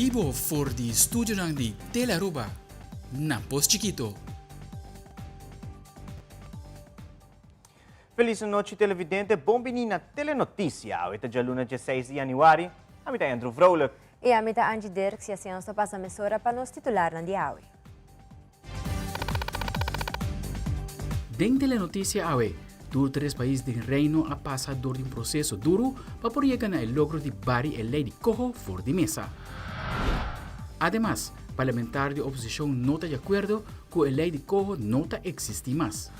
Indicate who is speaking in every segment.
Speaker 1: bibo for di studionan di Telearuba na Pos Chikito.
Speaker 2: Feliz nochi televidente, bon bini na Telenoticia. Awe ta djaluna 16 di januari. Ami ta Andrew Vrolijk.
Speaker 3: I ami ta Angie Dirks i asina nos ta pasa mesora pa nos titularnan di awe.
Speaker 1: Den Telenoticia awe, tur tres pais den Reino a pasa dor di un proceso duru pa por yega na e logro di bari e ley di coho for di mesa. Ademas, parlamentario di oposicion no ta di acuerdo cu e ley di coho no ta existi mas.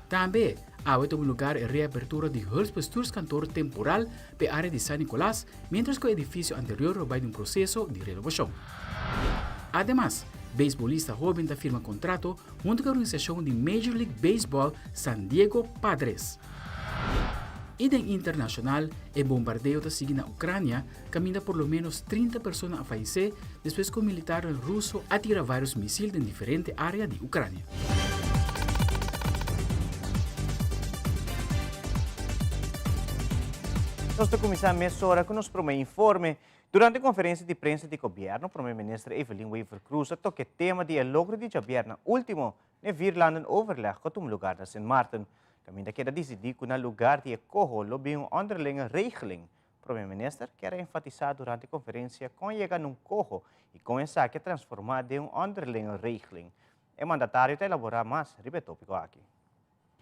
Speaker 1: Tambe, awe ta un lugar e reapertura di Hulpbestuurskantoor temporal p'e area di San Nicolas, mientras cu e edificio anterior lo bay den un proceso di renovacion. Ademas, beisbolista hoben ta firma contrato hunto cu e organisacion di Major League Baseball San Diego Padres. Y den internacional, e bombardeo ta sigui na Ucrania, caminda por lo menos 30 persona a fayece despues cu militarnan ruso a tira varios misil den diferente area di Ucrania.
Speaker 2: Nos ta cuminsa mesora cu nos prome informe. Durante conferencia di prensa di gobierno, Prome Minister Evelyn Wever-Croes a toca e tema di e logro di djabièrnè ultimo n'e Vierlanden Overleg cu a tuma lugar na Sint Maarten. Caminda keda dicidi cu na lugar di e coho lo bin un onderlinge regeling. Prome Minister kier a enfatisa durante e conferencia con yega na un coho y con esaki a transforma den un onderlinge regeling. E mandatario ta elabora mas riba e topico aki.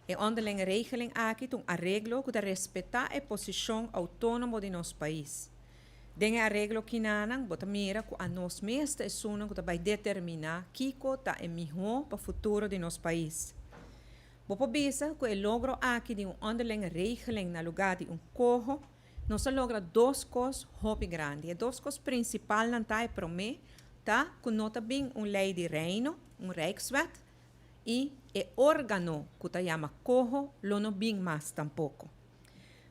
Speaker 4: E onderlinge regeling aki ta un areglo ku ta respetá e posishon outónomo di nos pais. Den e areglo kinanan bo ta mira ku anos mes ta esunnan ku ta bai determiná kiko ta e mihó pa futuro di nos pais. Bo por bisa ku e logro aki di un onderlinge regeling na lugá di un koho, nos a logra dos kos hopi grandi. E dos kos prinsipalnan ta, e promé ta ku no ta bin un lei di Reino, un Rijkswet, i e órgano ku ta yama koho lo no bin mas tampoko.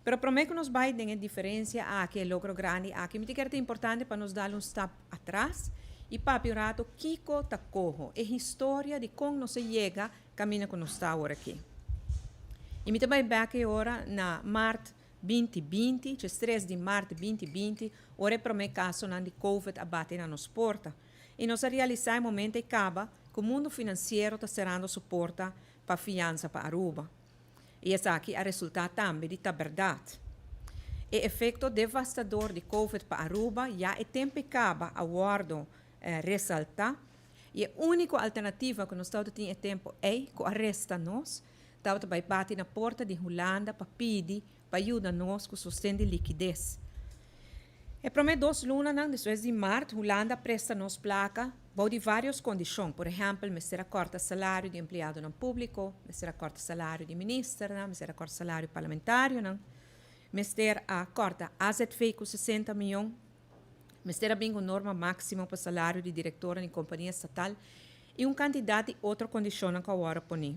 Speaker 4: Pero promé ku nos bai den e diferensia aki, e logro grandi aki, mi ta kere ta importante pa nos dal un stap atras i papia un rato kiko ta koho, e historia di kon nos a yega kaminda ku nos ta awor aki. I mi ta bai bèk e ora na mart binti binti, djestres di mart binti binti, ora e promé kasonan di covid a bati na nos porta. I nos a realisá e momento ei kaba ku mundu finansiero ta serando su porta pa fiansa pa Aruba. I esaki a resultá tambe di ta bèrdat. E efekto devastador di Covid pa Aruba ya e tempu ei kaba a wòrdu resaltá i e úniko alternativa ku nos tabata tin e tempu ei ku a resta nos tabata bai bati na porta di Hulanda pa pidi pa yuda nos ku sosten di likides. E promé dos lunanan despues di mart, Hulanda a presta nos plaka bou di vários kondishon. Por ehèmpel, mester a kòrta salario di empleadonan públiko, mester a kòrta salario di ministernan, mester a kòrta salario parlamentarionan, mester a kòrta azv ku 60 mion, mester a bin ku norma máksimo pa salario di direktornan di kompania estatal i un kantidat di otro kondishonnan ku a wòrdu poní.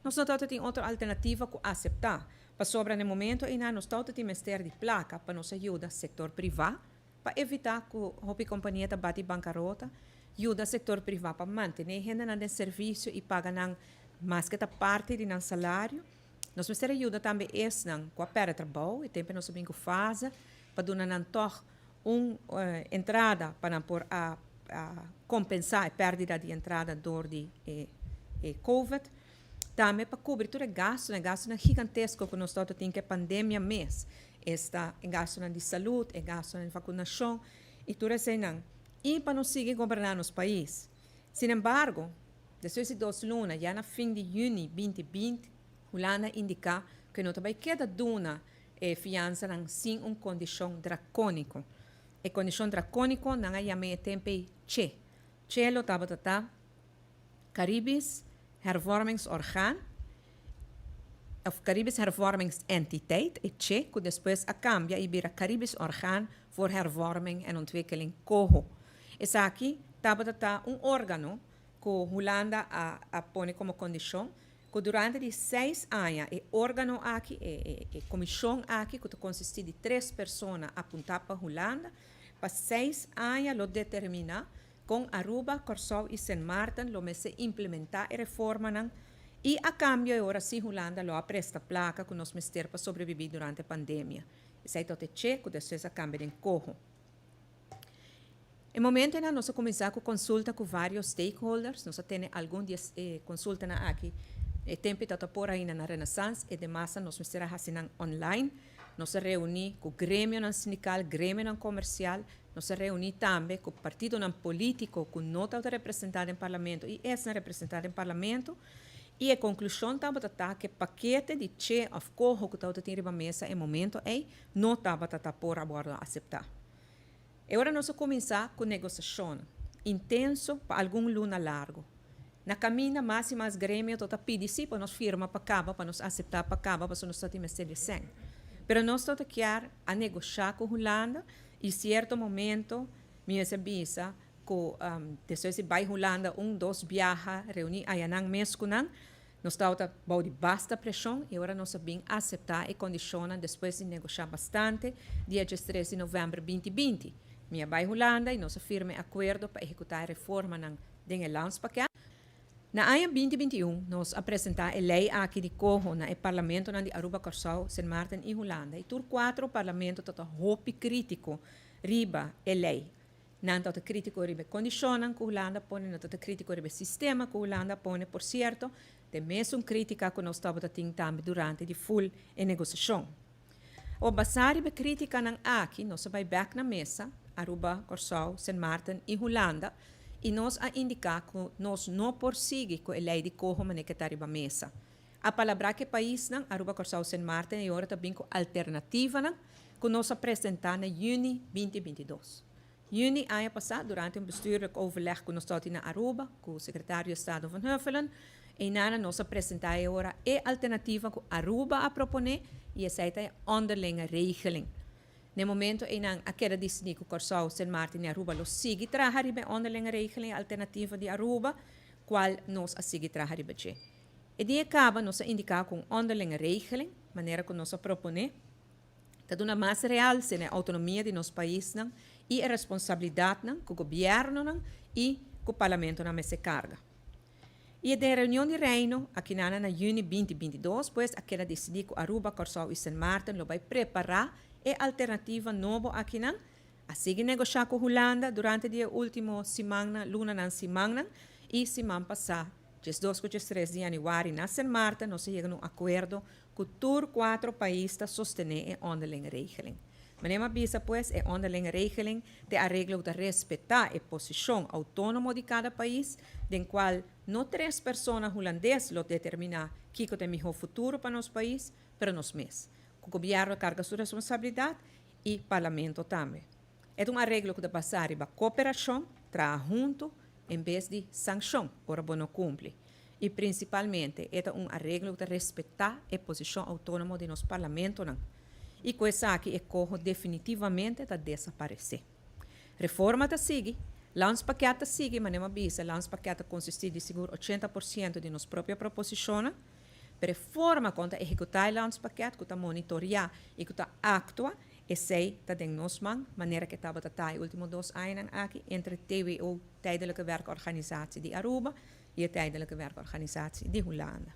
Speaker 4: Nos no tabata tin otro alternativa ku aseptá, pasobra na e momento einan nos tabata tin mester di plaka pa nos a yuda sektor privá pa evitá ku hopi kompania ta bati bankarota, yuda sektor privá pa mantené hendenan den servisio i paga nan maske ta parti di nan salario. Nos mester a yuda tambe esnan ku a pèrdè trabou, e tempu nos a bin ku fase pa duna nan tòg un entrada pa nan por a kompensá e pèrdida di entrada dor di e Covid. Tambe pa kubri tur e gastunan, e gastunan gigantesko ku nos tabata tin ku e pandemia mes, esta e gastunan di salud, e gastunan di vakunashon i tur eseinan, i pa nos sigui goberná nos pais. Sinembargo, despues di dos luna, ya na fin di yüni binti binti, Hulanda a indiká ku e no ta bai keda duna E fiansanan sin un kondishon drakóniko. E kondishon drakóniko nan a yam'é e tempu ei Che. Che lo tabata ta Caribisch Hervormingsorgaan òf Caribisch Hervormingsentiteit, e Che, ku despues a kambia i bira Caribisch Orgaan voor Hervorming en Ontwikkeling, COHO. Esaki tabata ta un órgano ku Hulanda a a pone komo kondishon ku durante di seis aña e órgano aki, e e komishon aki ku ta konsistí di tres persona apuntá pa Hulanda, pa seis aña lo determiná kon Aruba, Kòrsou i Sint Maarten lo mester implementá e reformanan i a kambio e ora sí Hulanda lo a presta plaka ku nos mester pa sobrebibí durante pandemia. Esei ta e che ku despues a kambia den koho. E momentonan nos a cuminsa cu consulta cu varios stakeholders, nos a tene algun di e consultanan aki e tempo ta por ainda na Renaissance y demas nos mester a haci nan online. Nos a reuni cu gremionan sindical, gremionan comercial, nos a reuni tambe cu partidonan politico cu no ta representa den parlamento y ta representa den parlamento. Y e conclusion tabata cu e pakete di CHE of COHO cu tabata riba mesa e momento ey no tabata por awor acepta. Y awor nos a cuminsa cu negociacion intenso pa algun luna largo. Na caminda, mas y mas gremio ta pidi si pa nos firma pa caba, pa nos acepta pa caba, pa nos tin mas. Pero nos ta kier a negocia cu Hulanda y cierto momento mi a bisa cu despues di bay Hulanda un, dos biaha, reuni ayanan mes cu nan, nos tabata bou di basta presion y awor nos a bin acepta e condicion despues di negocia bastante, dia 3 di november 2020. Mi a bay Hulanda y nos a firma acuerdo pa ehecuta e reformanan den e landspakket. Na aña 2021, nos a presenta e ley aki di COHO na parlamento di Aruba, Corsou, Sint Maarten y Hulanda. Y tur cuatro parlamento ta hopi critico riba e ley. Nan ta critico riba condicion cu Hulanda pone, nan ta critico riba sistema cu Hulanda pone, por cierto, e mesun critica cu nos tabata tin tambe durante di full e negociacion. O basa riba criticanan aki, nos a bay back na mesa, Aruba, Corsou, Sint Maarten y Hulanda, y nos a indica cu nos no por sigui cu e ley di COHO manera cu ta riba mesa. A palabra cu e paisnan, Aruba, Corsou, Sint Maarten y awor tambe cu alternativanan, cu nos a presenta na juni 2022. Juni aña pasa, durante un bestuurlijk overleg cu nos tabatin na Aruba, cu secretario di Estado Van Huffelen, y na nos a presenta awor e alternativa cu Aruba a propone y esey ta onderlinge regeling. Na momento ey nan a keda dicidi cu Corsou, Sint Maarten y Aruba lo sigui traha riba onderlinge regeling alternativa di Aruba, cual nos a sigui traha riba dje. Y dia caba nos a indica cu onderlinge regeling, manera cu nos a propone, ta duna mas realce na autonomia di nos paisnan, y e responsabilidadnan, cu gobiernonan, y cu parlamentonan mester carga. Y den reunion di Reino, aki na juni 2022, pues, a keda dicidi cu Aruba, Corsou y Sint Maarten lo bay prepara e alternativa nobo akinan, a sigui negocia cu Hulanda durante e ultimo siman, lunanan, simannan, y siman pasa, 12 cu 3 di januari, na Sint Maarten, nos a yega na un acuerdo cu tur cuatro pais ta sostene e onderlinge regeling. Manera bisa, pues, e onderlinge regeling ta areglo di respeta e posicion autonomo di cada pais, den cual no tres persona hulandes lo determina kico ta e miho futuro pa nos pais, pero nos mes. E gobierno carga su responsabilidad y parlamento tambe. E un areglo cu ta basa riba cooperacion, traha hunto, en bes di sancion, ora bo no cumpli. Y principalmente, e un areglo cu ta respeta e posicion autonomo di nos parlamentonan. Y cu esaki, e COHO definitivamente ta desaparece. Reforma ta sigui, landspakket ta sigui, manera bisa, landspakket ta consisti di sigur 80% di nos propio proposicion, pero forma con ta ehecuta e landspakket, cu ta monitorea y cu ta actua, esey ta den nos man, manera cu tabata ta e ultimo 2 aña aki, entre TWO, Tijdelijke Werkorganisatie di Aruba, y e Tijdelijke Werkorganisatie di Hulanda.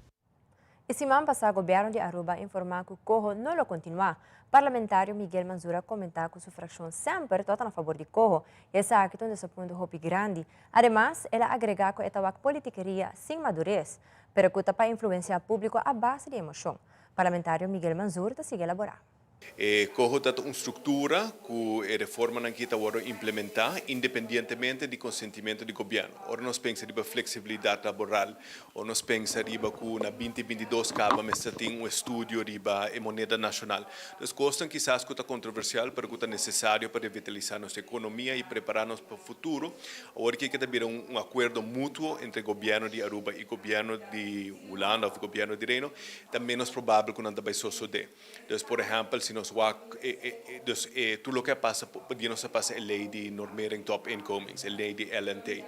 Speaker 3: E siman pasa, gobierno di Aruba a informa cu COHO no lo continua. Parlamentario Miguel Mansur a comenta cu su fraccion semper ta na fabor di COHO y esaki ta un desapunto hopi grandi. Ademas, el a agrega cu e ta politikeria sin madurez, pero cu ta pa influencia publico a base di emocion. Parlamentario Miguel Mansur ta sigui elabora.
Speaker 5: COHO ta un structura cu e reformanan aki ta implementa independientemente di consentimento di gobierno. Ora nos pensa riba flexibilidad laboral, of nos pensa riba cu na 2022 caba mester tin un estudio riba e moneda nacional. Anto, cosnan kisas cu ta controversial, pero cu ta necesario pa revitalisa nos economia y prepara nos pa futuro. Awor cu ta un acuerdo mutuo entre gobierno di Aruba y gobierno di Hulanda of gobierno di Reino, ta menos probabel cu nan ta bay sucede. Anto, por ehempel, si nos wak, dus, tur loke pasa, dia nos pasa e ley di normering topinkomens, e ley di LNT.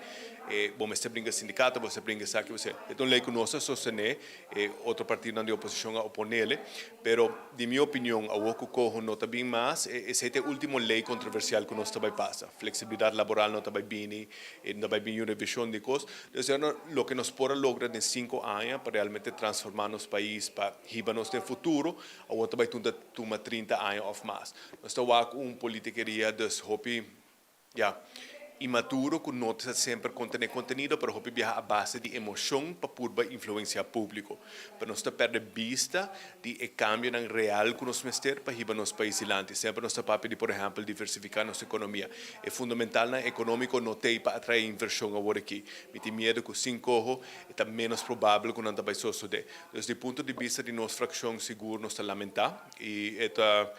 Speaker 5: Bon, bo bringa sindicato, bo bringa esaki, bo. E ley cu nos a sostene, otro partido di oposicion a opone, pero di mi opinion, awor cu COHO no ta bin mas, esey ta e ultimo ley controversial cu nos ta bay pasa. Flexibilidad laboral no ta bay bini, no ta bay bini un revision di cos. Anto, loke nos por logra den 5 aña pa realmente transforma nos pais, pa hiba nos den futuro, awor ta bay tuma 30 aña of mas. Nos ta un politikeria, dus hopi, ja, Inmaduro ku no ta semper kontené kontenido pero hopi biaha a base di emoshon pa purba influensiá públiko. Pero nos ta pèrdè bista di e kambionan real ku nos mester pa hiba nos pais dilanti. Semper nos ta papia di por ehèmpel diversifiká nos ekonomia. E fundamentalnan ekonómiko no t'ei pa atraé invershon awor aki. Mi tin miedu ku sin koho e ta ménos probabel ku nan ta bai sosodé. Dus di punto di bista di nos frakshon sigur nos ta lamentá i e ta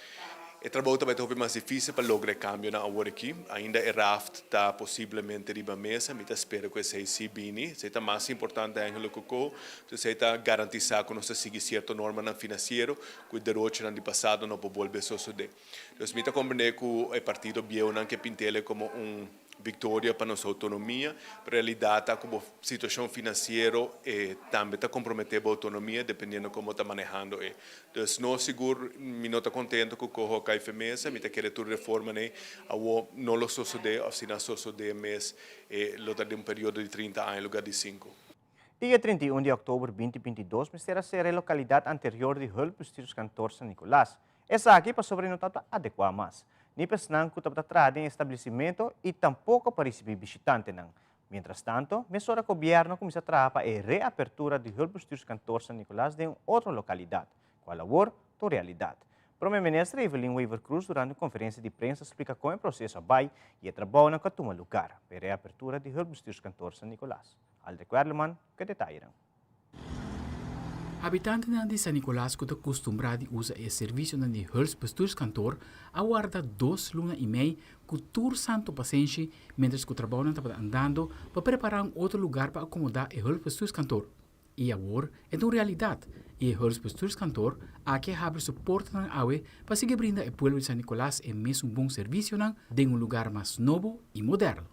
Speaker 5: E trabou ta bai ta hopi mas difícil pa logra e cambionan awor aki. Ainda e raft ta posiblemente riba mesa. Mi ta spera cu esey sí bini. Esey ta mas importante eigenlijk cu coho. So esey ta garantisa cu nos ta sigui cierto normanan financiero cu e derochonan di pasado no por bolbe sosode. Dus mi ta comprende cu e partido bieunan ke pintele como un. Victoria pa nos autonomia, pero realidad ta cu bo situacion financiero e tambe ta compromete bo autonomia dependiendo como bo ta manehando e. Dus no sigur mi no ta contento cu coho a cay fe mesa, mi ta kere tur reformanan ey awo no lo sosode of si nan sosode mes e lo ta den un periodo di 30 aña lugar di cinco.
Speaker 2: Dia 31 di òktober 2022 mester a sera e lokalidat anterior di Hulpbestuurskantoor San Nicolas. Esaki pasobra e no tabata adekuá mas, ni pa esnan ku tabata traha den e establesimentu i tampoko pa risibí bishitantenan. Mientrastanto, mesora gobièrnu a kuminsá traha pa e reapertura di Hulpbestuurskantoor San Nicolas den un otro lokalidat, kual awor ta un realidat. Prome Minister Evelyn Wever-Croes durante un konferensia di prensa a splika kon e proseso a bai i e trabounan ku a tuma lugar pa e reapertura di Hulpbestuurskantoor San Nicolas. Aldrich Werleman ku e detayenan.
Speaker 1: Habitantenan di San Nicolas ku ta kustumbrá di usa e servisionan di Hulpbestuurskantoor a warda dos luna i mei ku tur santu pasenshi miéntras ku trabounan tabata andando pa prepará un otro lugar pa akomodá e Hulpbestuurskantoor. I awor e ta un realidat i e Hulpbestuurskantoor aki a habri su portanan awe pa sigui brinda e pueblo di San Nicolas e mesun bon servisionan den un lugar mas nobo i moderno.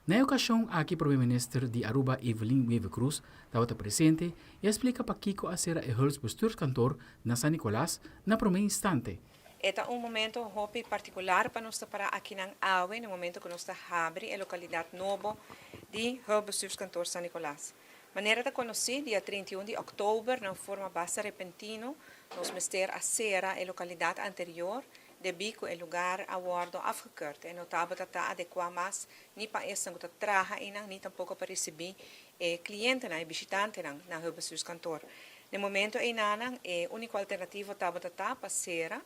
Speaker 1: Na e okashon aki Prome Minister di Aruba Evelyn Wever-Croes tabata presente i a splika pakiko a sera e Hulpsbestuurskantoor na San Nicolas na prome instante.
Speaker 4: E ta un momento hopi partikular pa nos ta para akinan awe na e momento ku nos ta habri e lokalidat nobo di Hulpbestuurskantoor San Nicolas. Manera ta konosí, dia 31 di òktober na un forma basta repentino nos mester a sera e lokalidat anterior Debí ku e lugar a wòrdu afgekeurd e no tabata ta adekuá mas ni pa esnan ku ta traha einan ni tampoko pa risibí e klientenan, e bishitantenan na Hulpbestuurskantoor. Na e momento einanan e úniko alternativo tabata ta pa sera.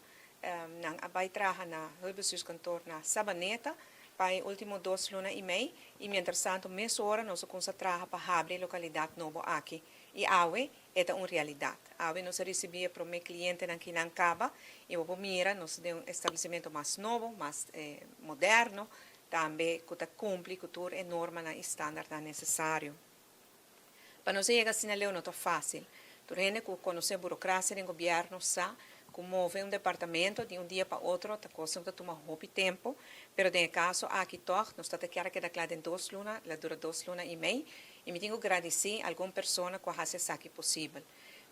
Speaker 4: Nan a bai traha na Hulpbestuurskantoor na Sabaneta pa e último dos luna i mei i mientrastanto mesora nos a kumsa traha pa habri e lokalidat nobo aki i awe E ta un realidat. Awe nos a risibí e promé klientenan ki nan kaba i bo por mira nos ta den un establesimentu mas nobo, mas moderno, tambe ku ta kumpli ku tur e normanan i standaardnan nesesario. Pa nos a yega asina leu no ta fásil. Tur hende ku konosé burokrasia den gobièrnu sa ku move un departamento di un dia pa otro ta kosnan ku ta tuma hopi tempu, pero den e kaso aki tòg nos ta ta kier a keda kla den dos luna, el a dura dos luna i mei, I mi tin ku gradisí algun persona ku a hasi esaki posibel.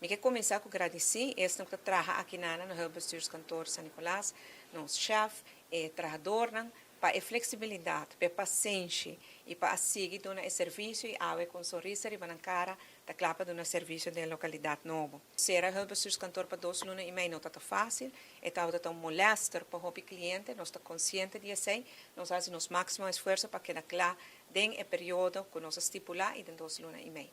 Speaker 4: Mi ke kuminsá ku gradisí esnan ku ta traha aki na na Hulpbestuurskantoor San Nicolas, nos shèf, e trahadornan, pa e fleksibilidat, pa e pasenshi i pa a sigui duna e servisio i awe ku un sonrisa riba nan kara ta kla pa duna servisio den e lokalidat nobo. Sera Hulpbestuurskantoor pa dos luna i mei no ta ta fásil, e tabata ta un molèster pa hopi kliente, nos ta konsiente di esei, nos a hasi nos máksimo esfuerso pa keda kla den e periodo ku nos a stipulá i den dos luna i mei.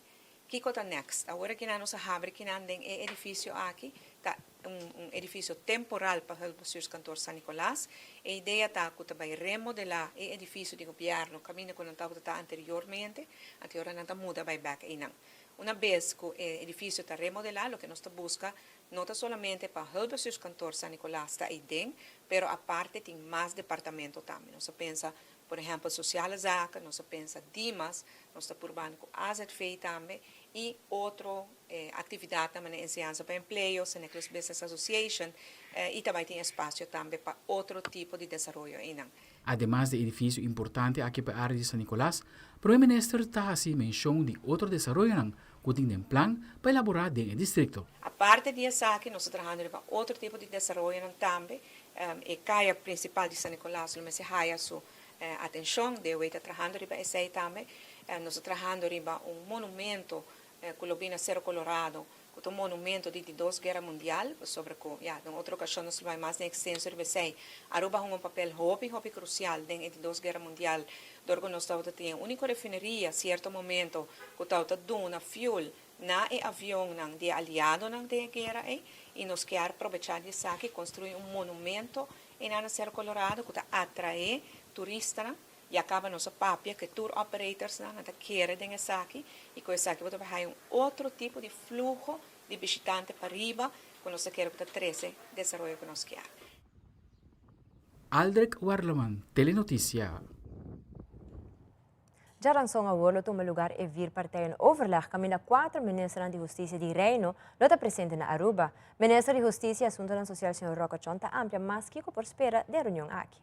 Speaker 4: Kiko ta next? Awor akinan nos a habri kinan den e edifisio aki, ta un un edifisio temporal pa Hulpbestuurskantoor San Nicolas. E idea ta ku ta bai remodelá e edifisio di gobièrnu kaminda ku nan tabata ta anteriormente, anto e ora nan ta muda bai bèk einan. Una bes ku e edifisio ta remodelá, loke nos ta buska no ta solamente pa Hulpbestuurskantoor San Nicolas ta eiden, pero aparte tin mas departamento tambe. Nos a pensa Por ehèmpel Sociale Zaken, nos a pensa Dimas, nos ta purbando ku AZV tambe i otro aktividatnan manera Enseñansa pa Empleo, San Nicolas Business Association i ta bai tin espasio tambe pa otro tipo di desaroyo einan.
Speaker 1: Ademas di e edifisio importante aki pa e área di San Nicolas, Prome Minister ta hasi menshon di otro desaroyonan ku tin den plan pa elaborá den e distrikto.
Speaker 4: Aparte di esaki nos ta trahando riba otro tipo di desaroyonan tambe E kaya prinsipal di San Nicolas lo mester haya su atenshon. DOW ta trahando riba esei tambe. Nos ta trahando riba un monumento ku lo bini na Cerro Colorado. ku ta un monumento di di dos guera mundial, pasobra ku, ya, den otro okashon nos lo bai mas den ekstenso riba esei. Aruba a hunga un papel hopi, hopi krusial den e di dos guera mundial, dor ku nos tabata tin e úniko refineria sierto momento ku tabata duna fuel na e avionnan di e aliadonan den e guera ei, i nos kier probechá di esaki konstruí un monumento einan na Cerro Colorado ku ta atraé turistanan. Ya caba nos a papia cu e tour operatorsnan nan ta kere den esaki y cu esaki bo ta bay haya un otro tipo di fluho di bishitante pariba cu nos ta kere cu ta trece desaroyo cu nos kier.
Speaker 1: Aldrich Werleman, Telenoticia.
Speaker 3: Djaranson awor lo tuma lugar e Vierpartijen Overleg caminda cuatro ministernan di Husticia di Reino lo ta presente na Aruba. Minister di Husticia y Asuntonan Social señor Rocco Tjon ta amplia mas kico por spera den reunion aki.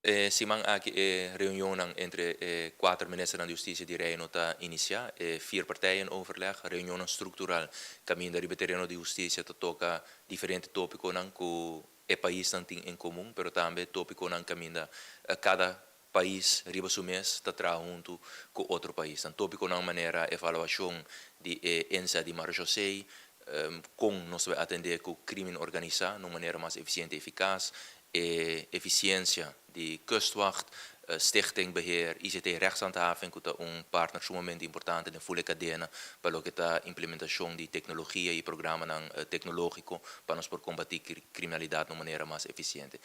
Speaker 6: E siman aki e reunionnan entre e kuater ministernan di Hustisia di Reino ta inisiá, e vierpartijenoverleg, reunionnan struktural kaminda riba e tereno di hustisia ta toka diferente tópikonan ku e paisnan tin en komun, pero tambe tópikonan kaminda kada pais riba su mes ta traha huntu ku otro paisnan. Tópikonan manera evaluashon di e inzet di Marechaussee, kon nos ta bai atendé ku krímen organisá na un manera mas efisiente i efikas, e efisiensia di Kustwacht, Stichting Beheer ICT Rechtshandhaving ku ta un partner sumamente importante den ful e kadena pa loke ta implementashon di teknologia i programanan teknológiko pa nos por kombatí kriminalidat na un manera mas efisiente.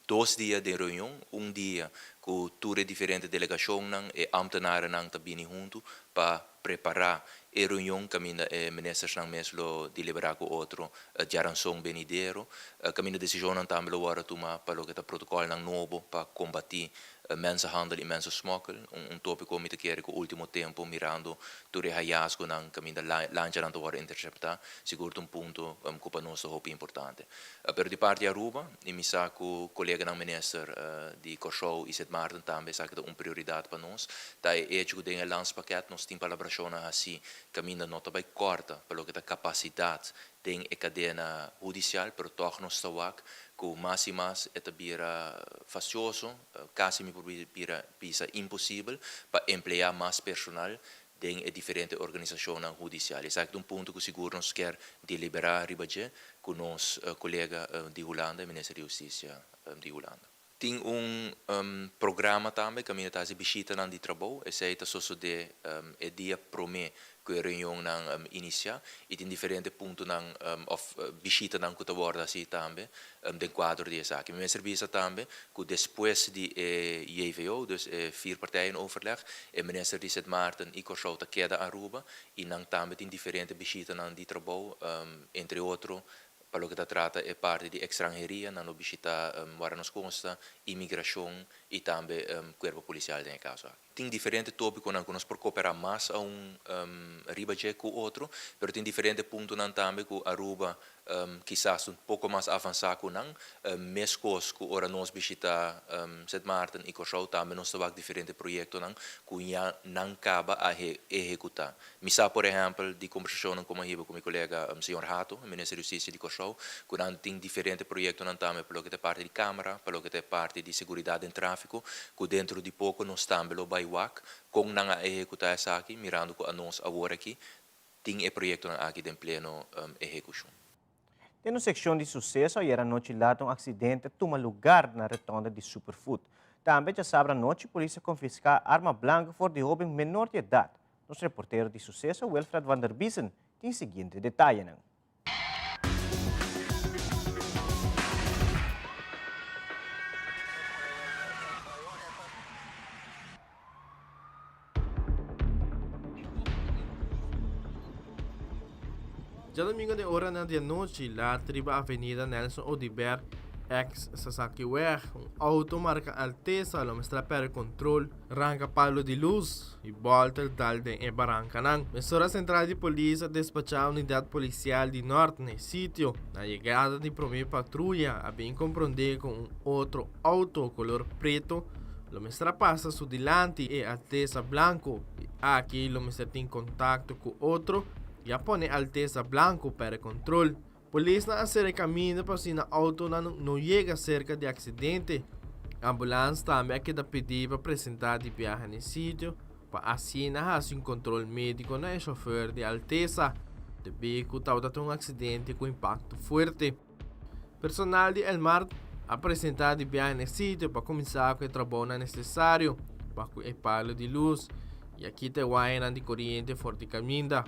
Speaker 6: Dos dia den reunion, un dia ku tur e diferente delegashonnan, e ámtenarennan ta bini huntu pa prepará e reunion kaminda e ministersnan mes lo deliberá ku otro djaranson benidero, kaminda desishonnan tambe lo wòrdu tumá pa loke ta protokòlnan nobo pa kombatí mensenhandel i mensensmokkel, un tópiko mi ta kere ku último tempu mirando tur e hayasgonan kaminda lanchanan ta wòrdu interseptá, sigur ta un punto ku pa nos ta hopi importante. Pero di parti Aruba, i mi sa ku koleganan minister di Kòrsou i Sint Maarten tambe esaki ta un prioridat pa nos, ta e echo ku den e landspakket nos tin palabrashonnan hasí kaminda no ta bai kòrta pa loke ta kapasidat den e kadena hudisial, pero tòg nos ta wak ku mas i mas e ta bira fastioso, kasi mi por bira bisa imposibel, pa empleá mas personal den e diferente organisashonnan hudisial. Esaki ta un punto ku sigur nos kier deliberá riba dje ku nos kolega di Hulanda, e minister di Hustisia di Hulanda. Tin un programa tambe kaminda ta hasi bishitanan di trabou. Esei ta sosodé e dia promé ku e reunionnan inisiá i tin diferente puntonan òf bishitanan ku ta wòrdu hasí tambe den kuadro di esaki. Mi mester bisa tambe ku despues di e JVO, dus e vierpartijenoverleg, e minister di Sint Maarten i Kòrsou ta keda Aruba i nan tambe tin diferente bishitanan di trabou, entre otro pa loke ta trata e parti di ekstranheria, nan lo bishita wara nos kosta, imigrashon i tambe kuerpo polisial den e kaso aki. Tin diferente tópikonan ku nos por koperá mas aun riba dje ku otro, pero tin diferente puntonan tambe ku Aruba kisas un poko mas avansá ku nan. Meskos ku ora nos bishitá Sint Maarten i Kòrsou tambe nos ta wak diferente proyektonan ku ya nan kaba a ehekutá. Mi sa por ehèmpel di kombersashonnan ku mi a hiba ku mi kolega señor Hato, minister di Hustisia di Kòrsou, ku nan tin diferente proyektonan tambe pa loke ta e parti di kámara, pa loke ta e parti di seguridat den tráfiko, ku dentro di poko nos tambe lo bai wak kon nan a ehekutá esaki, mirando ku anos awor aki tin e proyektonan aki den pleno ehekushon.
Speaker 2: Den un sekshon di suseso ayer anochi laat un aksidente a tuma lugar na retonda di Superfood. Tambe djasabra anochi polis a konfiská arma blanko for di hóben menor di edat. Nos reportero di suseso Wilfred van der Biesen tin siguiente detayenan.
Speaker 7: Djadomingo den oranan di anochi laat riba Avenida Nelson Oduber ex Sasakiweg un auto marca Alteza lo mester a perde control, ranca palo di luz y bolter dal den e barancanan. Mesora central di polis a despacha unidad policial di Nort na e sitio. Na yegada di prome patruya a bin compronde cu un otro auto color preto lo mester a pasa su dilanti e Alteza blanco y aki lo mester tin contacto cu otro y a pone Alteza blanco perde control. Polisnan a sera e kaminda pa asina outonan no yega serka di aksidente. Ambulans tambe a keda pidi pa presentá di biaha n'e sitio. pa asina hasi un kontrol médiko na e shofèr di Alteza, debí ku tabata tin un aksidente ku impakto fuerte. Personal di Elmar a presentá di biaha na e sitio pa kuminsá ku e trabounan nesesario pa ku e palu di lus i a kita e wayanan di koriente for di kaminda.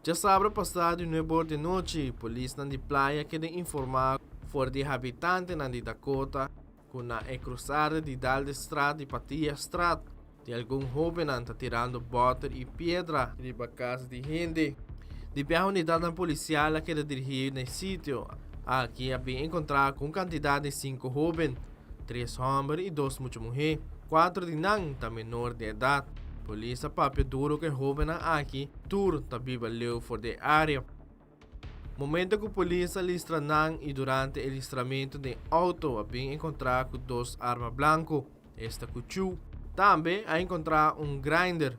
Speaker 7: Djasabra pasá di nuebe or di nochi, polisnan di playa keda informá for di habitantenan di Dakota ku na e krusada di Daldestraat di Patiastraat tin algun hóbennan ta tirando bòter i piedra riba kas di hende. Di biaha unidatnan polisial a keda dirigí na e sitio. Aki a bin enkontrá ku un kantidat di sinku hóben, tres hòmber i dos mucha muhé. Kuater di nan ta menor di edat. Polis a papia duro ku e hóbennan aki tur ta biba leu for di e área. Momento ku polis a listra nan i durante e listramentu den outo a bin enkontrá ku dos arma blanku, esta kuchú. Tambe a enkontrá un grinder.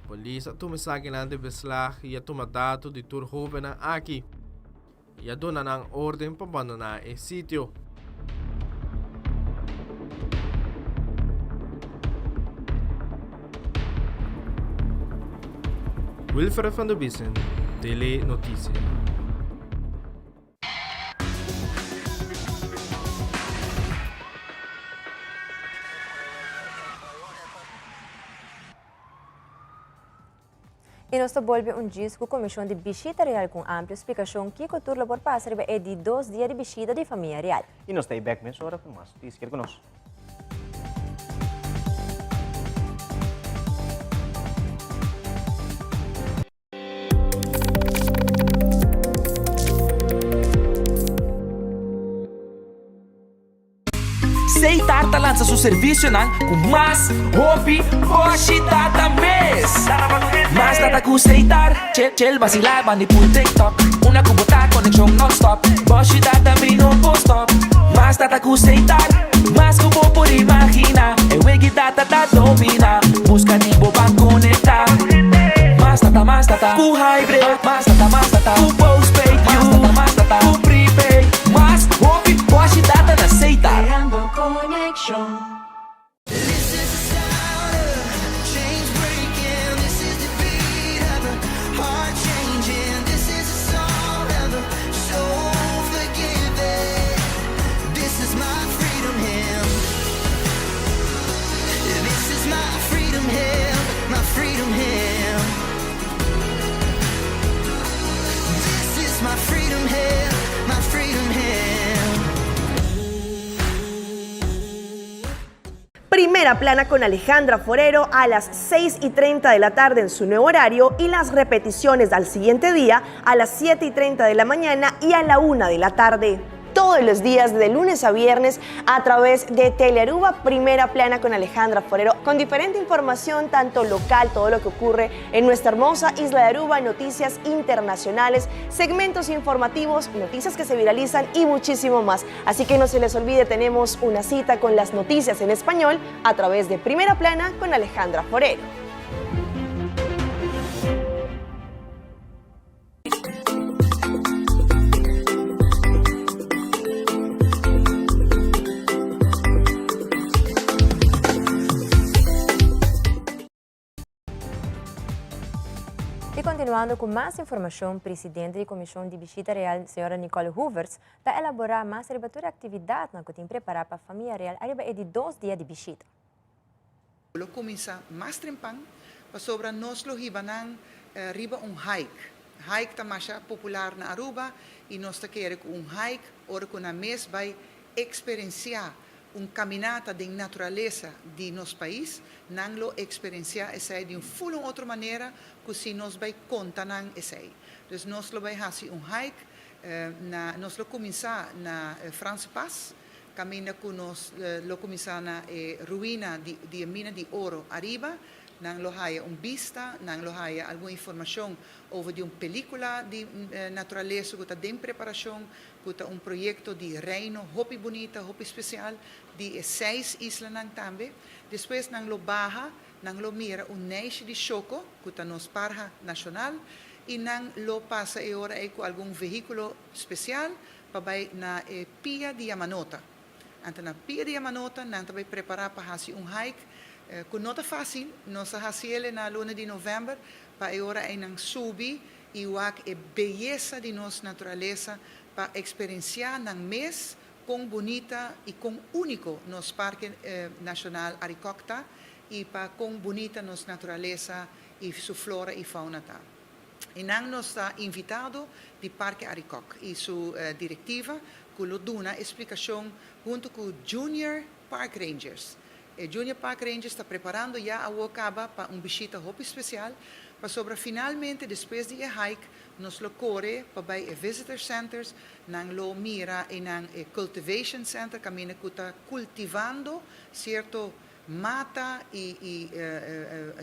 Speaker 7: Polis a tuma esakinan den beslag i a tuma dato di tur hóbennan aki i a duna nan órden pa bandoná e sitio. Wilfred van der Biesen, Tele Noticia.
Speaker 3: I nos ta bolbe un djis ku Komishon di Bishita Real ku un amplio splikashon kiko tur lo por pasa riba e di dos dia di bishita di Famia Real.
Speaker 2: I nos ta ei bek mesora ku mas notisia. Keda ku nos.
Speaker 8: Seitar ta lansa su servisionan ku mas hopi boshi data mes. Mas data ku Seitar, chel chel basilá bandi pul TikTok. Una ku bo ta konekshon nònstòp, boshi data mi no por stòp. Mas data ku Seitar, mas ku bo por imaginá. E wegi data ta dominá, buska di bo ban konektá. Mas data, mas data ku Hybrid, mas data, mas data ku postpaid, mas data, mas data ku prepaid. Mas hopi boshi data na Seitar.
Speaker 9: Creando conexion.
Speaker 10: Primera Plana con Alejandra Forero a las 6 y 30 de la tarde en su nuevo horario y las repeticiones al siguiente día a las 7 y 30 de la mañana y a la 1 de la tarde todos los días de lunes a viernes a través de Telearuba Primera Plana con Alejandra Forero, con diferente información tanto local, todo lo que ocurre en nuestra hermosa isla de Aruba, noticias internacionales, segmentos informativos, noticias que se viralizan y muchísimo más. Así que no se les olvide, tenemos una cita con las noticias en español a través de Primera Plana con Alejandra Forero.
Speaker 3: Y continuando cu mas informacion, presidente di Comision di Bishita Real, señora Nicole Hoevertsz, ta elabora mas riba tur e actividadnan cu tin prepara pa Famia Real ariba e di dos dia di bishita.
Speaker 11: Lo kuminsá mas trempan pasobra nos lo hiba nan riba un hike. Hike ta masha popular na Aruba y nos ta kere cu un hike ora cu nan mes bay experencia. un caminata den naturalesa di nos pais, nan lo experiencia esey di un full un otro manera cu si nos bay conta nan esey. Dus nos lo bay haci un hike na nos lo cuminsa na Franse Pas, caminda cu nos lo cuminsa na e ruina di di e mina di oro ariba, nan lo haya un bista, nan lo haya algun informacion over di un pelicula di naturalesa cu ta den preparacion, cu ta un proyecto di Reino hopi bunita, hopi special, di e seis islanan tambe. Despues nan lo baha, nan lo mira un neishi di shoko, cu ta nos parha nacional, y nan lo pasa e ora ey cu algun vehiculo special pa bay na e Pia di Yamanota. Anto na Pia di Yamanota nan ta bay prepara pa haci un hike cu no ta facil, nos a haci el na luna di november, pa e ora ey nan subi y wak e beyesa di nos naturalesa pa experiencia nan mes con bunita y con unico nos Parke Nacional Arikok ta y pa con bunita nos naturalesa y su flora y fauna ta. Y nan nos ta invitado di Parke Arikok y su directiva cu lo duna e splicacion hunto cu Junior Park Rangers. E Junior Park Rangers ta preparando ya awo caba pa un bishita hopi special, pasobra finalmente despues di e hike nos lo core pa bay e visitor centers, nan lo mira eynan e cultivation center caminda cu ta cultivando cierto mata y y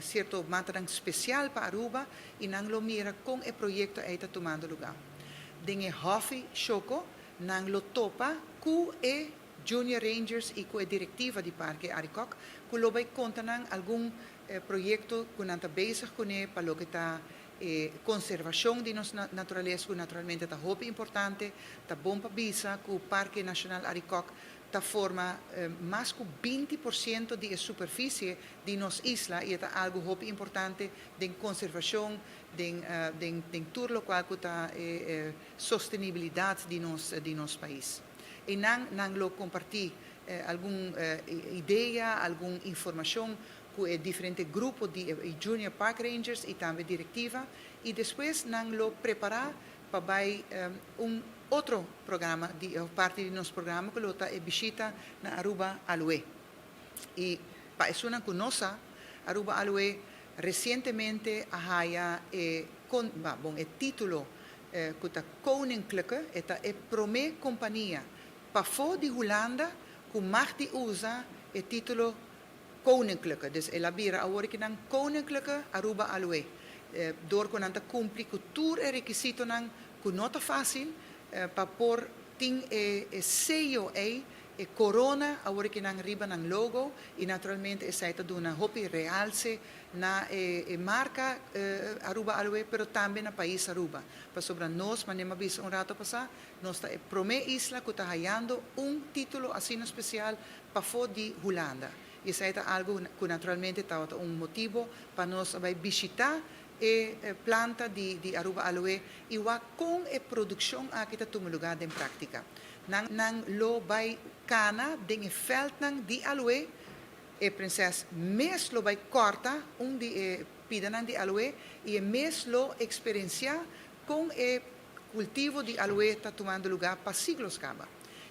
Speaker 11: cierto matanan special pa Aruba y nan lo mira con e proyecto ey ta tumando lugar. Den e Hofi Shoco nan lo topa cu e Junior Rangers y cu e directiva di Parke Arikok cu lo bay conta nan algun proyecto cu nan ta bezig cune pa loke ta e conservacion di nos naturalesa cu naturalmente ta hopi importante. Ta bon pa bisa cu Parke Nacional Arikok ta forma mas cu 20% di e superficie di nos isla y e ta algo hopi importante den conservacion, den den den tur locual cu ta e sostenibilidad di nos di nos pais. Eynan nan lo comparti algun idea, algun informacion cu e diferente grupo di e Junior Park Rangers y tambe directiva y despues nan lo prepara pa bay un otro programa di parti di nos programa cu lo ta e bishita na Aruba Aloe. Y pa esunnan cu no sa, Aruba Aloe recientemente a haya e con, bon, e titulo cu ta Koninklijke, e ta e prome compania pafo di Hulanda cu mag di usa e titulo Koninklijke. Dus el a bira awor aki nan Koninklijke Aruba Aloe. Door cu nan ta cumpli cu tur e requisitonan cu no ta facil pa por tin e seyo ey, e corona awor aki nan riba nan logo y naturalmente esey ta duna hopi realce na e marca Aruba Aloe pero tambe na pais Aruba. Pasobra nos, manera mi a bisa un rato pasa, nos ta e prome isla cu ta hayando un titulo asina special pafo di Hulanda. Y esey ta algo cu naturalmente tabata un motibo pa nos a bay bishita e planta di di Aruba Aloe y wak con e produccion aki ta tuma lugar den practica. Nan nan lo bay cana den e veldnan di aloe, e prinses mes lo bay corta un di e pidanan di aloe y e mes lo experiencia con e cultivo di aloe ta tumando lugar pa siglos caba.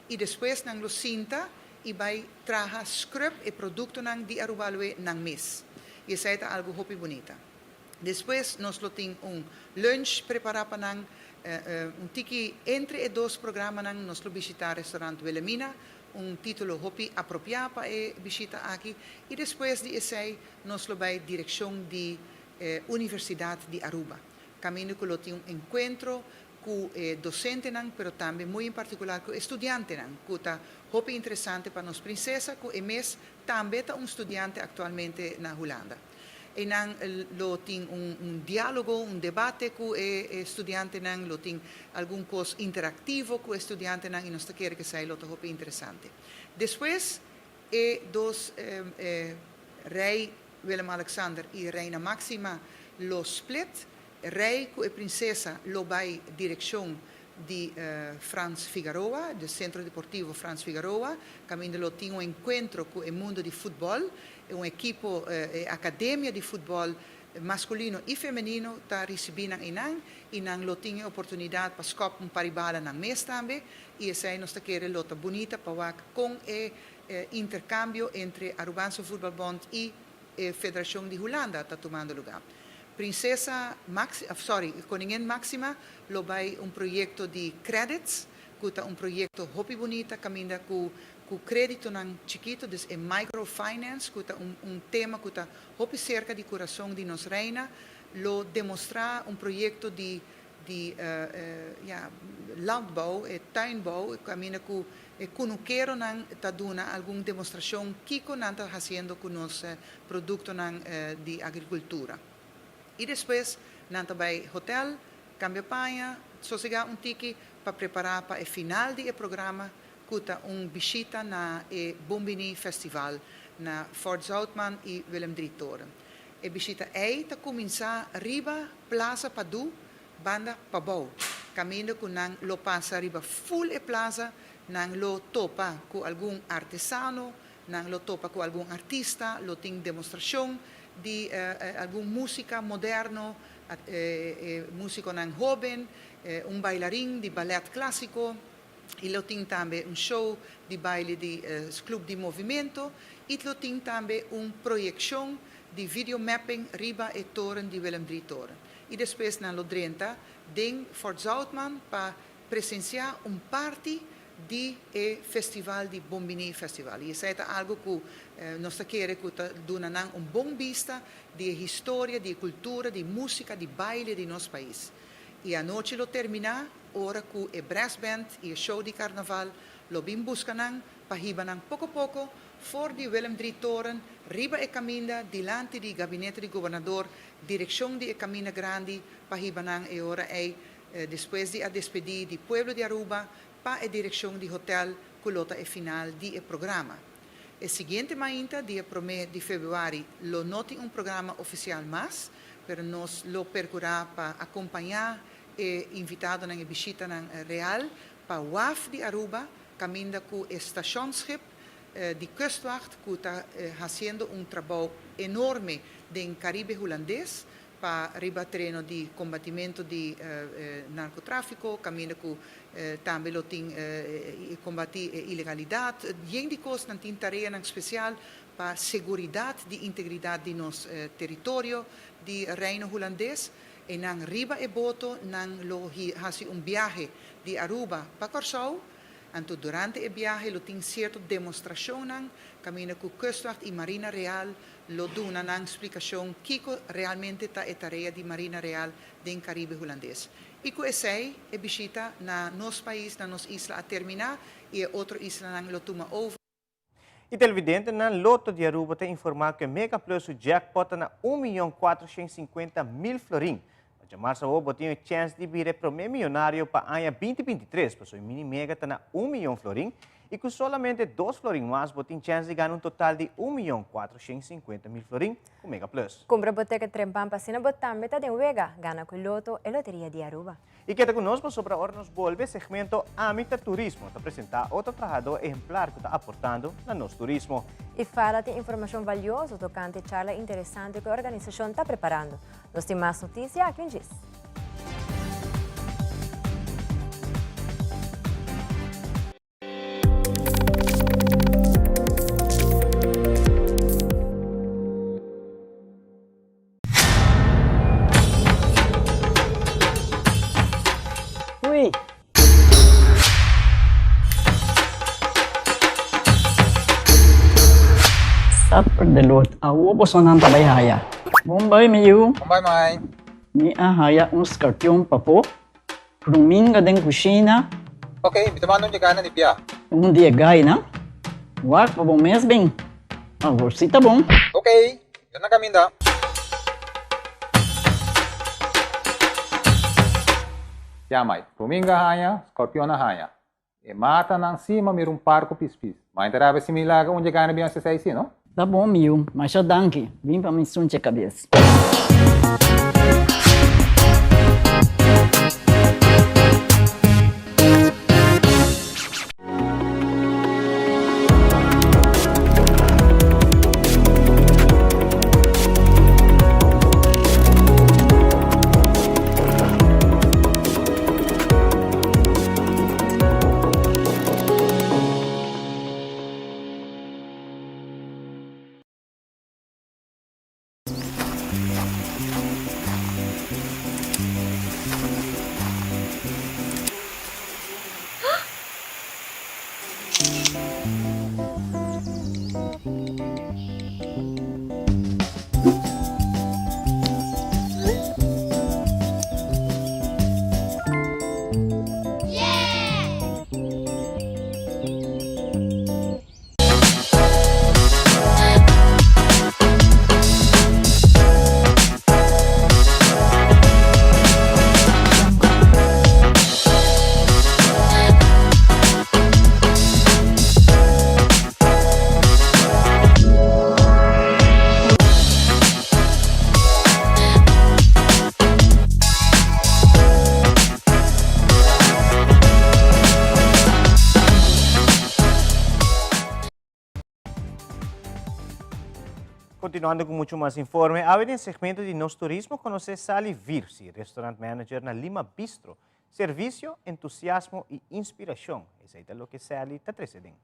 Speaker 11: Y despues nan lo sinta y bay traha scrub e productonan di Aruba Aloe nan mes. Y esey ta algo hopi bunita. Despues nos lo tin un lunch prepara pa nan, un tiki entre e dos programanan nos lo bishita restaurant Wilhelmina, un titulo hopi apropia pa e bishita aki, y despues di esey nos lo bay direccion di Universidad di Aruba, caminda cu lo tin un encuentro cu e docentenan, pero tambe muy en particular cu e studiantenan, cu ta hopi interesante pa nos princesa, cu e mes tambe ta un studiante actualmente na Hulanda. Eynan lo tin un un dialogo, un debate cu e e studiantenan, lo tin algun cos interactivo cu e studiantenan y nos ta kere cu esey lo ta hopi interesante. Despues e dos Rey Willem Alexander y Reina Maxima lo split, Rey cu e princesa lo bay direccion di Frans Figaroa, de Centro Deportivo Frans Figaroa, caminda lo tin un encuentro cu e mundo di futbol, un ekipo, e academia di futbol. maskulino i femenino ta risibí nan einan i nan lo tin e oportunidat pa skòp un par di bala nan mes tambe i esei nos ta kere lo ta bunita pa wak kon e interkambio entre Arubaanse Voetbalbond i e Federashon di Hulanda ta tumando lugá. Prinsesa Maxi, sorry, Koningin Maxima lo bai un proyekto di credits ku ta un proyekto hopi bunita kaminda ku ku kreditonan chikito, dus e microfinance ku ta un un tema ku ta hopi serka di kurason di nos Reina, lo demostrá un proyekto di di ya landbouw, e tuinbouw, kaminda ku e kunukeronan ta duna algun demostrashon kiko nan ta hasiendo ku nos produktonan di agrikultura. I despues nan ta bai hotel, kambia paña, sosegá un tiki pa prepará pa e final di e programa ku ta un bishita na e Bon Bini Festival na Fort Zoutman i Willem Drie Toren. E bishita ei ta kuminsá riba Plaza Padu banda pabou, kaminda ku nan lo pasa riba ful e plaza, nan lo topa ku algun artesano, nan lo topa ku algun artista, lo tin demostrashon di algun músika moderno, músikonan hóben, un bailarin di balèt klásiko i lo tin tambe un show di baile di Club di Movimento i lo tin tambe un proyekshon di video mapping riba e toren di Willem Drie Toren. I despues nan lo drenta den Fort Zoutman pa presensiá un parti di e festival di Bon Bini Festival. I esei ta algu ku nos ta kere ku ta duna nan un bon bista di e historia, di e kultura, di músika, di baile di nos pais. I anochi lo terminá ora ku e brass band i e show di karnaval lo bin buska nan pa hiba nan poko poko for di Willem Drie Toren riba e kaminda dilanti di gabinete di gobernador direkshon di e kaminda grandi pa hiba nan e ora ei despues di a despedí di pueblo di Aruba pa e direkshon di hotel ku lo ta e final di e programa. E siguiente mainta, dia promé di februari, lo no tin un programa ofisial mas, pero nos lo perkurá pa akompañá e invitadonan, e bishitanan real pa waf di Aruba, kaminda ku e stashonsschip di Kustwacht ku ta hasiendo un trabou enorme den Karibe Hulandes pa riba tereno di kombatimentu di narkotráfiko, kaminda ku tambe lo tin kombatí e ilegalidat. Yen di kosnan tin tareanan spesial pa seguridat di integridat di nos teritorio di Reino Hulandes. E nan riba e boto nan lo hasi un biahe di Aruba pa Kòrsou. Anto durante e biahe lo tin sierto demostrashonnan kaminda ku Kustwacht i Marina Real lo duna nan splikashon kiko realmente ta e tarea di Marina Real den Karibe Hulandes. I ku esei e bishita na nos pais, na nos isla a terminá i e otro islanan lo tuma over.
Speaker 2: E televidentenan Lotto di Aruba ta informá ku e Mega Plus su jackpot ta na un miyon 450.000 florin. Pa djamarsa awor bo tin e chèns di bira e promé miyonario pa aña 2023, pasobra e mini mega ta na un miyon florin i ku solamente dos florin mas bo tin chèns di gana un total di un miyon 450.000 florin ku Mega Plus.
Speaker 3: Kumpra bo teket trempan pa asina bo tambe ta den wega, gana ku Lotto, e loteria di Aruba.
Speaker 2: I keda ku nos pasobra ora nos bolbe segmento Ami ta Turismo ta presentá otro trahadó ehemplar ku ta aportando na nos turismo.
Speaker 3: I Fala tin informashon valioso tokante charla interesante ku e organisashon ta preparando. Nos tin mas notisia aki un djis.
Speaker 12: Ui! Supper de lot. Awo bosonan ta bai haya. Bon bai mi yu.
Speaker 13: Bon bai mai.
Speaker 12: Mi a haya un skarpion pafó. Ruminga den kushina.
Speaker 13: Ok, mi ta manda un yegana di bia.
Speaker 12: Un di e gainan. Wak pa bo mes bin. Awor si ta bon.
Speaker 13: Ok, mi ta na kaminda. Ya mai, ruminga haña, skorpion a haña. E matanan si ma mira un par ku pispis. Ma inta rabia si mi laga un yegana bin hasi esei si, no?
Speaker 12: Ta bon mi yu, masha danki. Bin pa mi sunche kabes.
Speaker 2: Continuando cu mucho mas informe, awe den segmento di Nos Turismo conoce Sally Virsi, restaurant manager na Lima Bistro. Servicio, entusiasmo y inspiracion, esey ta loke Sally ta trece den.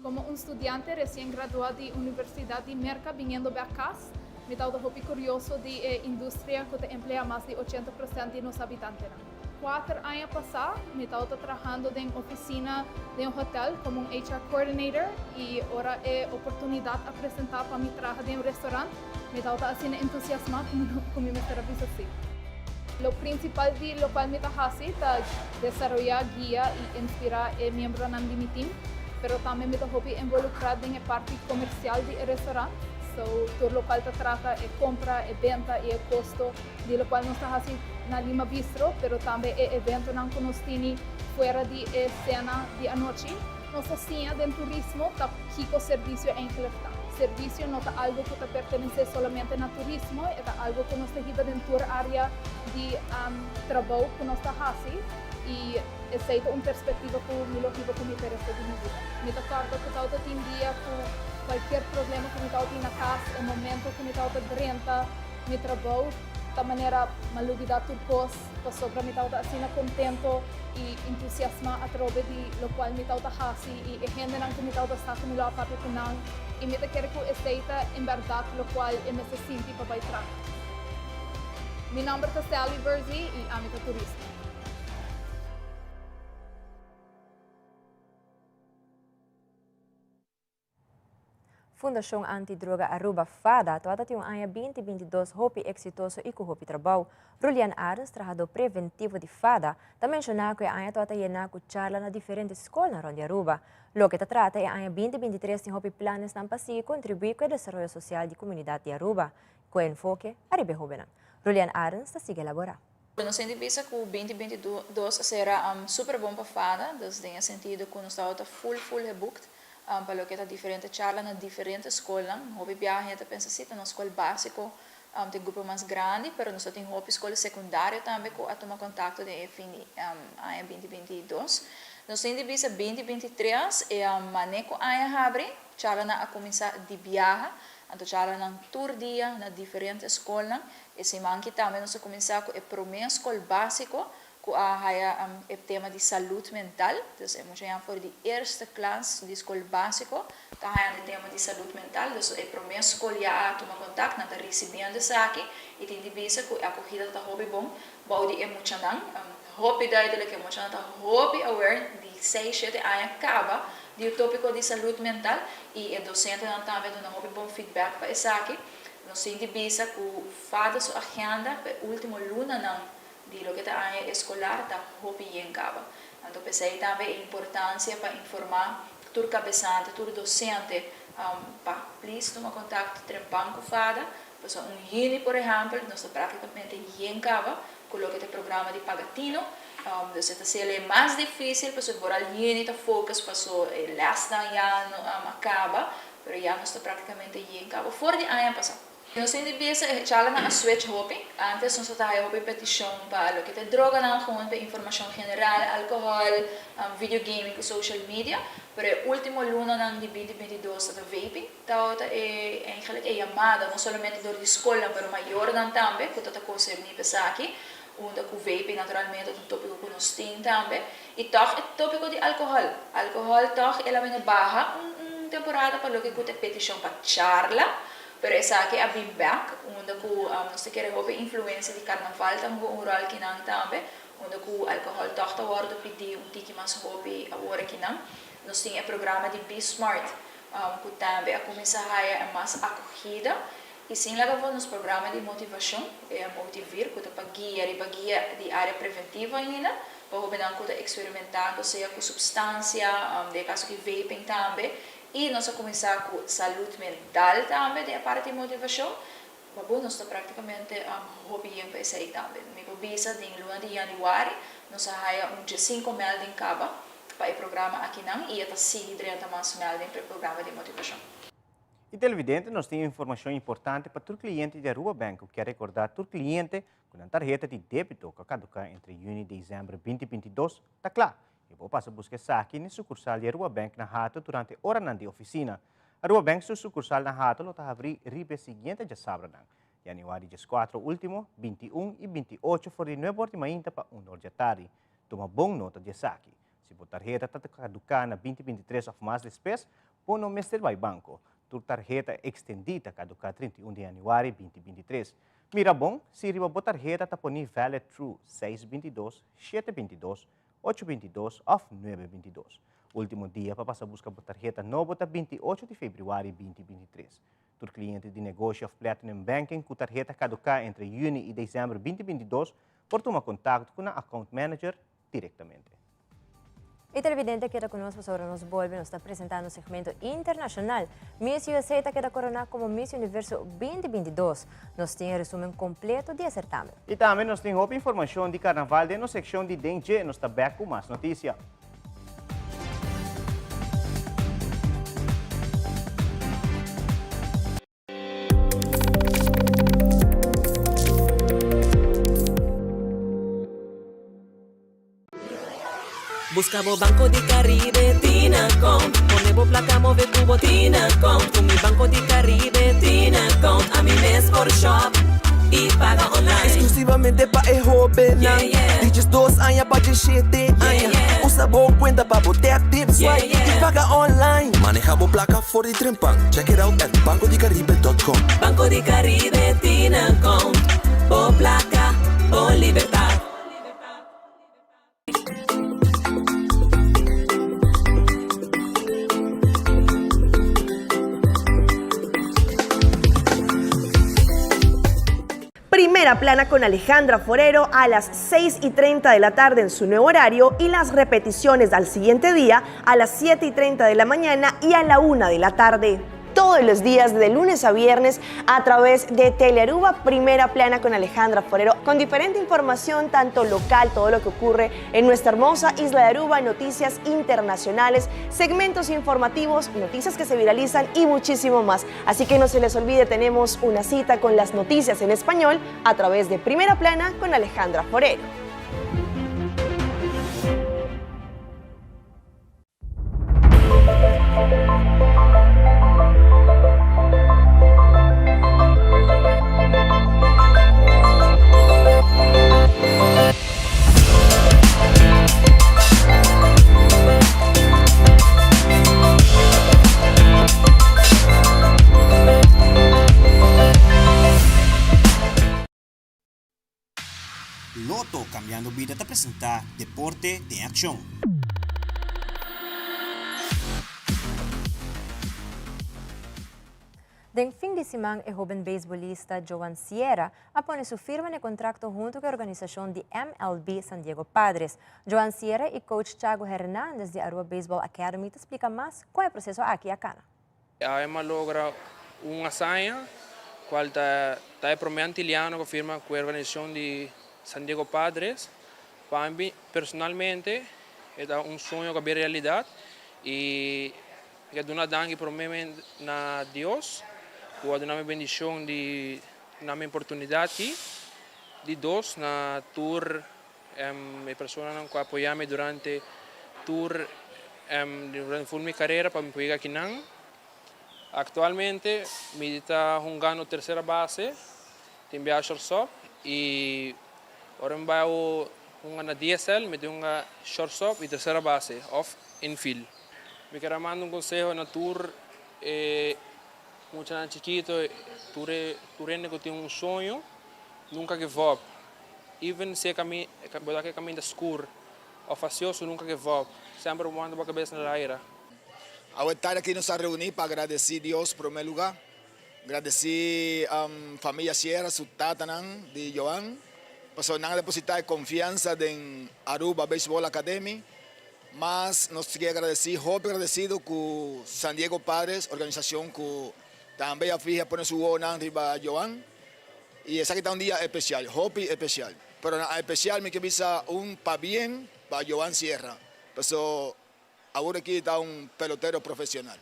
Speaker 14: Como un studiante recien gradua di Universidad di Merca biniendo bek cas, mi tabata hopi curioso di e industria cu ta emplea mas di ochenta procent di nos habitantenan. Cuater aña pasa mi tabata trahando den oficina den un hotel como un HR coordinator y ora e oportunidad a presenta pa mi traha den un restaurant, Mi tabata asina entusiasmá ku mi mester a bisa sí. Lo prinsipal di lokual mi ta hasi ta desaroyá, guia i inspirá e miembronan di mi tim, pero tambe mi ta hopi involukrá den e parti komersial di e restorant. So, tur lokual ta trata e kompra, e benta i e kosto di lokual nos ta hasi na Lima Bistro, pero tambe e eventonan ku nos tini fuera di e sena di anochi. Nos ta siña den turismo ta kiko servisio eigenlijk ta. Servisio no ta algo ku ta pertenesé solamente na turismo, e ta algo ku nos ta hiba den tur área di trabou ku nos ta hasi i esei ta un perspektiva ku mi lo hiba ku mi pa e resto di mi bida. Mi ta kòrda ku tabata tin dia ku kualkier problema ku mi tabatin na kas, e momento ku mi tabata drenta mi trabou ta manera m'a lubidá tur kos. Pasobra mi tabata asina contento y entusiasma atrobe di locual mi tabata haci y e hendenan cu mi tabata sa cu mi lo a papia cu nan y mi ta kere cu esey ta en berdad locual e mester sinti pa bay traha. Mi nomber ta Sally Verzi y ami ta turista.
Speaker 3: Fundacion Anti Droga Aruba, fada, tabata tin un aña binti binti dos hopi exitoso y cu hopi trabou. Rulian Arends, trahador preventivo di fada, ta menciona cu e aña tabata yena cu charla na diferente scolnan rond di Aruba. Loke ta trata e aña binti binti tres tin hopi planesnan pa sigui contribui cu e desaroyo social di comunidad di Aruba, cu e enfoke ariba e hobennan. Rulian Arends ta sigui elabora.
Speaker 15: Nos tin di bisa ku binti binti dos a sera super bon pa fada, dus den e sentido ku nos tabata full full geboekt pa loke ta diferente charla na diferente skolnan. Hopi biaha hende ta pensa si ta nos skol básiko ta e grupo mas grandi, pero nos ta tin hopi skol sekundario tambe ku a tuma kontakto den e fin di aña binti binti dos. Nos tin di bisa binti binti tres e mane ku aña habri, charlanan a kuminsá di biaha, anto charlanan tur dia na diferente skolnan. E siman ki tambe nos a kuminsá ku e promé skol básiko ku a haya e tema di salud mental. Dus e muchanan for di eerste klas di skol básiko ta hayando e tema di salud mental. Dus e promé skol ya a tuma kontakt, nan ta risibiendo esaki i tin di bisa ku e akogida ta hopi bon bou di e muchanan. Hopi duidelijk e muchanan ta hopi aware di seis, shete aña kaba di e tópiko di salud mental i e dosentenan tambe a duna hopi bon feedback pa esaki. Nos tin di bisa ku fada su agenda pa e último lunanan di loke ta aña eskolar ta hopi yen kaba. Anto p'esei tambe e importansia pa informá tur kabesante, tur dosente pa plis tuma kontakto trempan ku fada. Pasobra un yüni por ehèmpel nos ta práktikamente yen kaba ku loke ta e programa di paga tino. Dus e ta sel e mas difísil pasobra vooral yüni ta focus paso e lèsnan ya no a kaba. Pero ya nos ta práktikamente yen kaba for di aña pasá. Nos tin di bisa e charlanan a switch hopi. Antes nos ta haya hopi petishon pa loke ta e droganan, gewoon pa informashon general, alkohòl, video gaming ku social media. Pero e último lunanan di binti binti dos ta ta vaping tabata e eigenlijk e yamada, no solamente dor di skolnan pero mayornan tambe ku ta ta konserní pa esaki. Unda ku vaping naturalmente ta un tópiko ku nos tin tambe. I tòg e tópiko di alkohòl. Alkohòl tòg el a bini baha un un temporada pa loke ku ta e petishon pa charla, pero esaki a bin bèk unda ku nos ta kere hopi influensia di karnaval ta hunga un ròl kinan tambe, unda ku alkohòl tòg ta wòrdu pidí un tiki mas hopi awor akinan. Nos tin e programa di Be Smart ku tambe a kuminsá haya e mas akogida I sin laga for nos programa di motivashon, e Motivir, ku ta pa guia riba guia di área preventivo ainda, pa hóbennan ku ta eksperimentando sea ku supstansia, den e kaso aki vaping tambe, i nos a kuminsá ku salud mental tambe den e parti di motivashon, pa bo nos ta práktikamente hopi yen pa esei tambe. Mi por bisa den luna di yanüari nos a haya un diesinko melding kaba pa e programa akinan i e ta sigui drenta mas melding pa e programa di motivashon.
Speaker 2: Y televidente nos tin informacion importante pa tur cliente di Aruba Bank cu kier recorda tur cliente cu nan tarheta di debito cu a caduca entre juni y december binti binti dos ta cla. I bo pasa buska esaki na e sukursal di Aruba Bank na Hato durante oranan di ofisina. Aruba Bank su sukursal na Hato lo ta habrí riba e siguiente djasabranan, Januari dieskuatro último, bintiun i binti'ocho for di nuebe or di mainta pa un or djatardi. Tuma bon nota di esaki. Si bo tarheta ta kaduká na binti bintitres òf mas despues, bo no mester bai banko. Tur tarheta ekstendí ta kaduká 31 di yanüari 2023. Mira bon si riba bo tarheta ta poní valid through seis bintidos, shete bintidos, ocho bintidos òf nuebe bintidos. Último dia pa pasa buska bo tarheta nobo ta 28 di febrüari 2023. Tur kliente di negoshi òf Platinum Banking ku tarheta kaduká entre yüni i desèmber 2022 por tuma kontakto ku nan account manager direktamente.
Speaker 3: E televidente a keda ku nos pasobra nos bolbe nos ta presenta nos segmento internashonal. Miss USA ta keda korona komo Miss Universo 2022. Nos tin e resumen kompleto di e sertamen.
Speaker 2: I tambe nos tin hopi informashon di karnaval den nos sekshon di Den Dje. Nos ta bèk ku mas notisia.
Speaker 16: Busca bo Banco di Caribe tin account. Pone bo placa move cu bo tin account. Cu mi Banco di Caribe tin account. Ami mes por shop y paga online.
Speaker 17: Exclusivamente pa e hobennan di 12 aña pa 17 aña. Usa bo cuenta pa bo tap, tip, swipe y paga online.
Speaker 18: Maneha bo placa for di trempan. Check it out at bancodicaribe.com.
Speaker 16: Banco di Caribe tin account. Bo placa, bo libertad.
Speaker 10: Primera Plana con Alejandra Forero a las 6 y 30 de la tarde en su nuevo horario y las repeticiones al siguiente día a las 7 y 30 de la mañana y a la 1 de la tarde. Todos los días de lunes a viernes a través de Telearuba Primera Plana con Alejandra Forero, con diferente información, tanto local, todo lo que ocurre en nuestra hermosa isla de Aruba, noticias internacionales, segmentos informativos, noticias que se viralizan y muchísimo más. Así que no se les olvide, tenemos una cita con las noticias en español a través de Primera Plana con Alejandra Forero.
Speaker 19: Lotto Cambiando Bida ta presenta Deporte den Accion.
Speaker 3: Den fin di siman e hoben beisbolista Joan Sierra a pone su firma n'e contracto hunto cu e organisacion di MLB San Diego Padres. Joan Sierra y coach Chago Hernandez di Aruba Baseball Academy ta splica mas con e proceso aki a cana.
Speaker 20: Awe a logra un hazaña, cual ta ta e prome antiliano cu firma cu e organisacion di San Diego Padres. Pa mi personalmente e ta un soño cu a bira realidad y mi ta duna danki promemente na Dios cu a duna mi bendicion di duna mi oportunidad aki. Di dos na tur e personanan cu a apoya mi durante tur durante ful mi carera pa mi por yega akinan. Actualmente mi ta hungando tercera base, tin bia shortstop y ora mi bay hunga na DSL mi ta hunga shortstop y tercera base of infield. Mi kier a manda un conseho na tur e muchanan chikito, tur e tur hende cu tin un soño, nunca give up. Even si e cami bo ta ke caminda scur of facioso nunca give up, semper bo manda bo cabeza na laira.
Speaker 21: Awe tardi aki nos a reuni pa agradeci Dios prome luga, gradeci familia Sierra su tatanan di Joan pasobra nan a deposita e confiansa den Aruba Baseball Academy, mas nos kier agradeci hopi agradecido cu San Diego Padres organisacion cu tambe a fiha pone su wowonan riba Joan y esaki ta un dia especial hopi especial pero na especial mi ke bisa un pabien pa Joan Sierra pasobra Awor aki ta un pelotero profesional.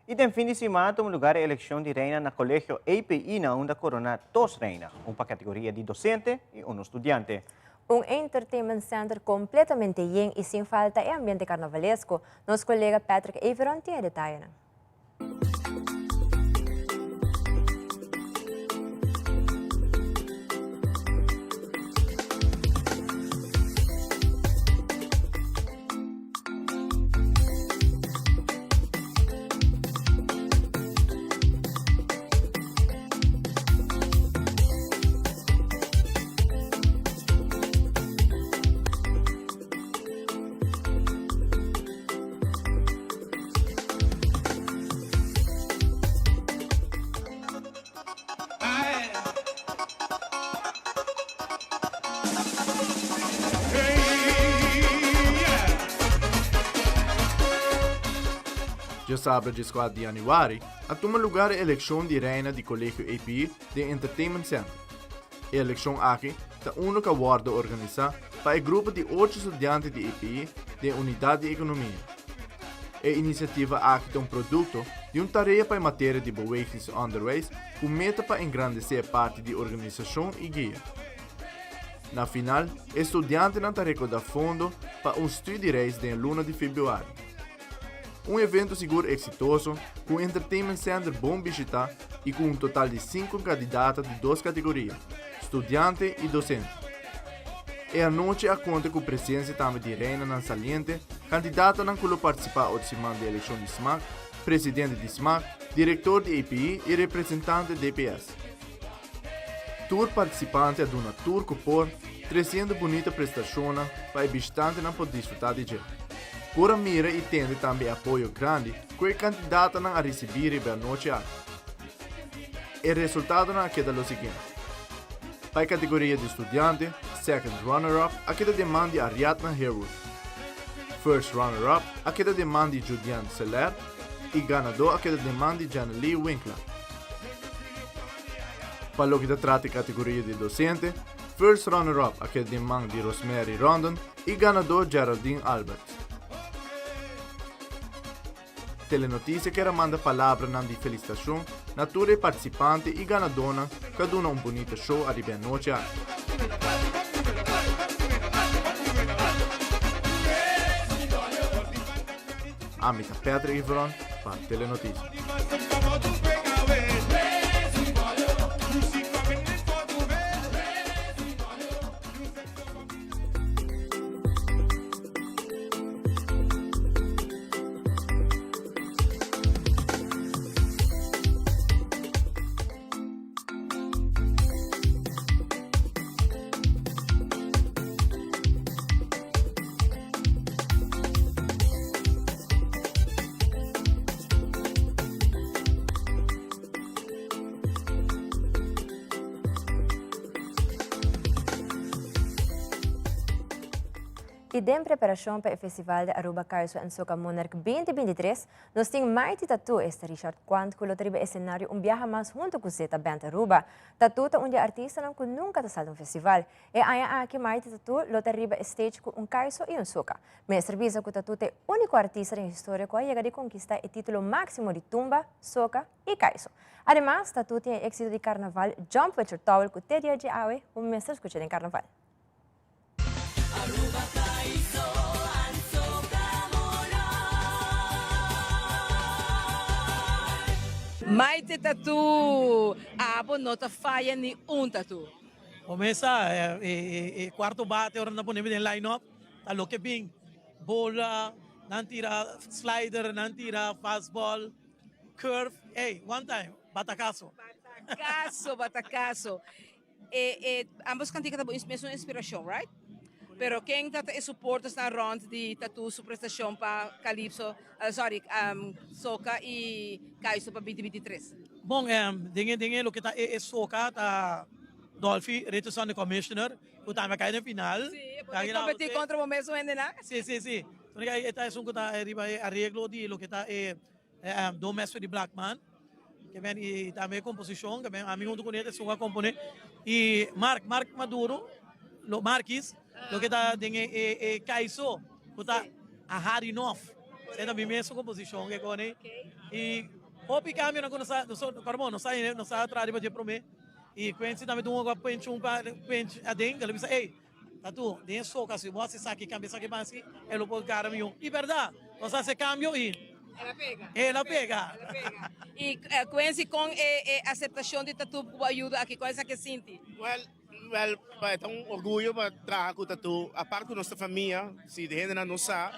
Speaker 2: Y den fin di siman a tuma lugar e eleccion di reina na Colegio API na unda corona dos reina, un pa categoria di docente y uno studiante.
Speaker 3: Un entertainment center completamente yen y sin falta e ambiente carnavalesco. Nos colega Patrick Everon tin e detayenan.
Speaker 7: Djasabra djeskuater di yanüari a tuma lugar e elekshon di reina di Kolegio API den Entertainment Center. E elekshon aki ta unu ku a wòrdu organisá pa e grupo di ocho studiante di EPI den Unidat di Ekonomia. E inisiativa aki ta un produkto di un tarea pa e materia di Bewegingsonderwijs ku meta pa engrandesé e parti di organisashon i guia. Na final, e studiantenan ta rekordá fondo pa un studiereis den e luna di febrüari. Un evento sigur eksitoso, ku un entertainment center bon bishitá i ku un total di sinku kandidata di dos kategoria, studiante i dosente. E anochi a konta ku presensia tambe di reinanan saliente, kandidatanan ku lo partisipá otro siman den elekshon di smak, presidente di smak, direktor di API i representante DPS. Tur partisipante a duna tur ku por, tresiendo bunita prestashonnan pa e bishitantenan por disfrutá di dje. Por a mira i tende tambe e apoyo grandi ku e kandidatanan a risibí riba e anochi aki. E resultadonan a keda lo siguiente. Pa e kategoria di studiante, second runner-up a keda den man di Ariadna Harewood. First runner-up a keda den man di Judian Seler i ganadó a keda den man di Janalee Winkler. Pa loke ta trata e kategoria di dosente, first runner-up a keda den man di Rosemary Rondon i ganadó Geraldine Alberts. Telenotisia kier a manda palabranan di felisitashon na tur e partisipante i ganadónan ku a duna un bunita show ariba e anochi aki. Ami ta Patrick Iveron pa Telenotisia.
Speaker 3: Y den preparacion pa e Festival di Aruba Kaiso en Soca Monarch 2023, nos tin Mighty Tattoo, esta Richard Quant, cu lo ta riba escenario un biaha mas hunto cu Zeta Band Aruba. Tattoo ta un di e artistanan cu nunca ta salta un festival. E aña aki Mighty Tattoo lo ta riba e stage cu un kaiso y un soca. Mester bisa cu Tattoo ta e unico artista den historia cu a yega di conquista e titulo maximo di tumba, soca y kaiso. Ademas, Tattoo tin e exito di carnaval Jump With Your Towel cu te dia dje awe bo mester scucha den carnaval.
Speaker 5: Maite Tattoo! Abo no ta faya ni un tattoo.
Speaker 22: Comesa e cuarto bate ora nan pone mi den line up ta loke bin bola nan tira slider nan tira fastball curve ey one time batacaso.
Speaker 5: Batacaso batacaso E e ambos cantica ta bo mesun inspiracion right? Pero ken ta ta e supportersnan rond di Tattoo su prestacion pa Calypso sorry Soca y Kaiso pa binti binti tres?
Speaker 22: Bon den e den e loke ta e Soca ta Dolphy Richardson de commissioner cu tambe a cay den final.
Speaker 5: Si, e por ta competi contra bo mesun hendenan.
Speaker 22: Si si si e ta esun cu ta riba e areglo di loke ta e Don Mestre di Blackman, ke men i tambe e komposishon, ke men ami huntu kuné ta esun a komponé. I Mark, Mark Maduro, lo Markis, loke ta den e e e kaiso ku ta a had enough. Esei ta mi mesun komposishon ke kone. I hopi kambionan ku nos a, nos a, pardon, nos a nos a traha riba dje promé. I Quincy tambe ta un ku a pench un pa pench aden, el a bisa, ey. Tatu, den e soca si bo haci esaki, cambia esaki ban asi, e lo por gara miho. Y berdad, nos haci e cambio y
Speaker 5: El a pega.
Speaker 22: El a pega.
Speaker 5: El a pega. Y Quincy, con e e aceptacion di Tatu cu bo ayuda aki, con esaki a sinti?
Speaker 1: Well, well, pa e ta un orguyo pa traha cu Tatu, apart cu nos ta famia, si di hendenan no sa,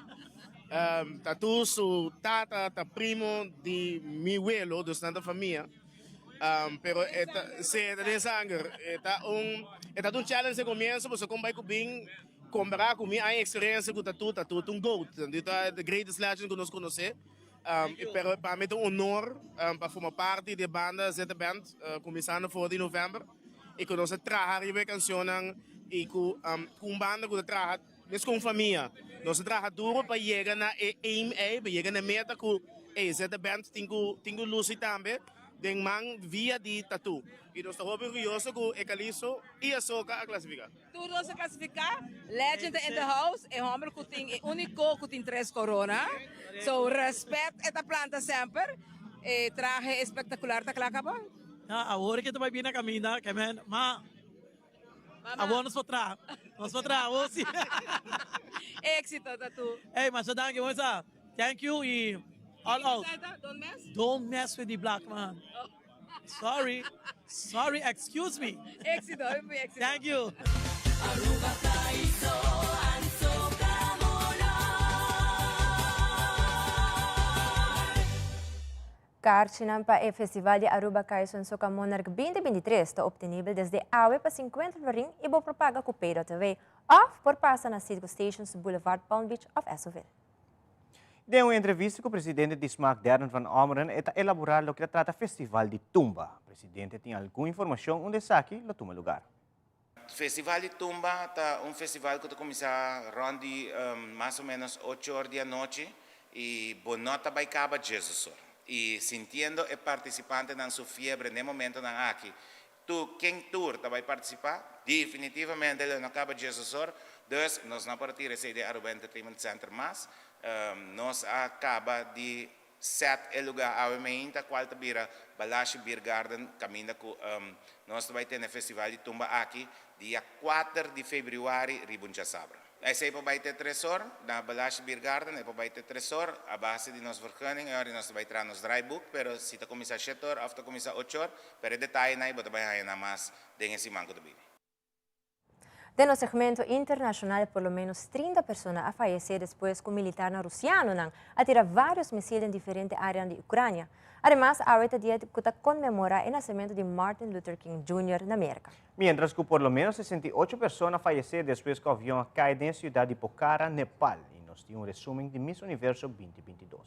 Speaker 1: Tatu su tata ta primo di mi welo, dus nan ta famia. Pero e ta, si, e ta den sanger. E ta un, e ta un challenge den comienzo, pasobra con bai cu bin compara cu mi aña experiencia cu Tatu, Tatu ta un goat. Tatu ta the greatest legend cu nos conoce. Pero pa mi ta un honor pa forma parti di e banda Zeta Band, cuminsando for di november, y cu nos a traha riba e cancionnan y cu un banda cu ta traha Mes kon famia, nos a traha duro pa yega na e aim ei, pa yega na e meta ku e Zeta Band tin ku tin ku lusi tambe den man via di Tatu. I nos ta hopi orguyoso ku e Kalisto i Asoka a klasifiká.
Speaker 5: Tur dos a klasifiká, Legend ta in the house, e homber ku tin e uniko ku tin tres korona. So respet e ta planta semper. E trahe espektakular ta kla kaba?
Speaker 22: Ya, awor ke ta bai bini na kaminda, ke men, ma. Awor nos por traha. Nos por traha awor si.
Speaker 5: Éxito Tatu.
Speaker 22: Ey, masha danki hoor sa. Thank you y all out.
Speaker 5: Don't mess?
Speaker 22: Don't mess with the black man. Sorry. Sorry, excuse me.
Speaker 5: Éxito, hopi éxito.
Speaker 22: Thank you.
Speaker 16: Aruba Caiso and Soca Monarch.
Speaker 3: Karchinan pa e Festival di Aruba Caison Soca Monarch 2023 ta obtenibel desde awe pa 50 florin y bo por paga cu Pay.tv of por pasa na Citgo Stations Boulevard Palm Beach of Essoville.
Speaker 2: Den un entrevista cu presidente di smaak Darren van Ommeren e ta elabora loke ta trata Festival di Tumba. Presidente tin algun informacion unda esaki lo tuma lugar.
Speaker 4: Festival di Tumba ta un festival ku ta kuminsá rònt di mas o ménos ocho or di anochi i bo no ta bai kaba djes or. I sintiendo e partisipantenan su fiebre n'e momentonan aki, tur ken tur ta bai partisipá, definitivamente lo no kaba djes or, dus nos no por a tira esei den Aruba Entertainment Center mas. Nos a kaba di Set e lugá awe meinta kual ta bira Balashi Beer Garden kaminda ku nos ta bai tene festival di tumba aki dia kuater di febrüari riba un djasabra. Esei por bai te tres or na Balashi Beer Garden, e por bai te tres or a base di nos vergunning e ora nos ta bai traha nos draaiboek pero si ta kuminsá shete or òf ta kuminsá ocho or pero e detayenan ei bo ta bai haña nan mas den e siman ku ta bini.
Speaker 3: Den nos segmento internacional por lo menos 30 persona a fayece despues cu militarnan Rusianonan a tira varios misil den diferente areanan di Ucrania. Ademas awe ta dia cu ta conmemora e nacemento di Martin Luther King Junior na Merca.
Speaker 2: Mientras cu por lo menos 68 persona a fayece despues cu avion a cay den e ciudad di Pokhara, Nepal. Y nos tin un resumen di Miss Universo 2022.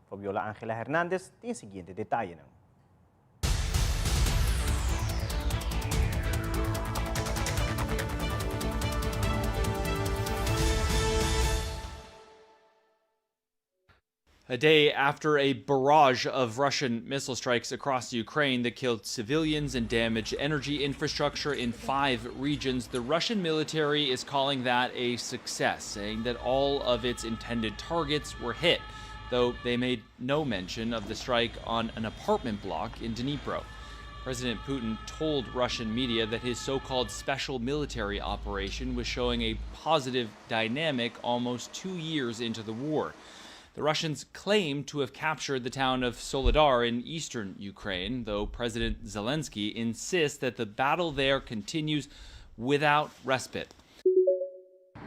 Speaker 2: Fabiola Angela Hernandez tin e siguiente detayenan.
Speaker 23: A day after a barrage of Russian missile strikes across Ukraine that killed civilians and damaged energy infrastructure in five regions, the Russian military is calling that a success, saying that all of its intended targets were hit, though they made no mention of the strike on an apartment block in Dnipro. President Putin told Russian media that his so called special military operation was showing a positive dynamic almost two years into the war. The Russians claim to have captured the town of Soledar in eastern Ukraine, though President Zelensky insists that the battle there continues without respite.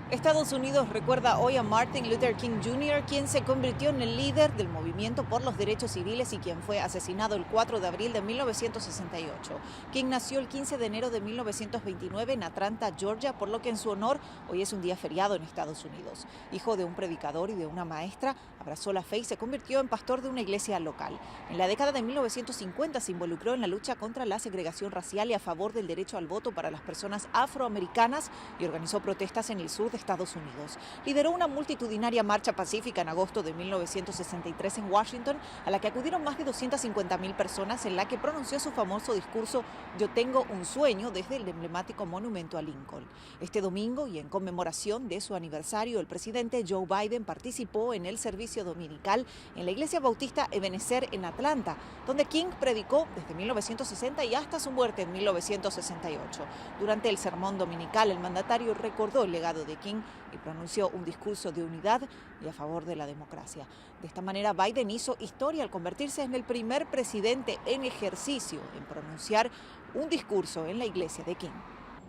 Speaker 24: Estados Unidos recuerda hoy a Martin Luther King Jr., quien se convirtió en el líder del movimiento por los derechos civiles y quien fue asesinado el 4 de abril de 1968. King nació el 15 de enero de 1929 en Atlanta, Georgia, por lo que en su honor hoy es un día feriado en Estados Unidos. Hijo de un predicador y de una maestra, abrazó la fe y se convirtió en pastor de una iglesia local. En la década de 1950 se involucró en la lucha contra la segregación racial y a favor del derecho al voto para las personas afroamericanas y organizó protestas en el sur de de Estados Unidos. Lideró una multitudinaria marcha pacífica en agosto de 1963 en Washington, a la que acudieron más de 250.000 personas, en la que pronunció su famoso discurso Yo tengo un sueño desde el emblemático monumento a Lincoln. Este domingo y en conmemoración de su aniversario, el presidente Joe Biden participó en el servicio dominical en la Iglesia Bautista Ebenezer en Atlanta, donde King predicó desde 1960 y hasta su muerte en 1968. Durante el sermón dominical, el mandatario recordó el legado de King y pronunció un discurso de unidad y a favor de la democracia. De esta manera, Biden hizo historia al convertirse en el primer presidente en ejercicio en pronunciar un discurso en la iglesia de King.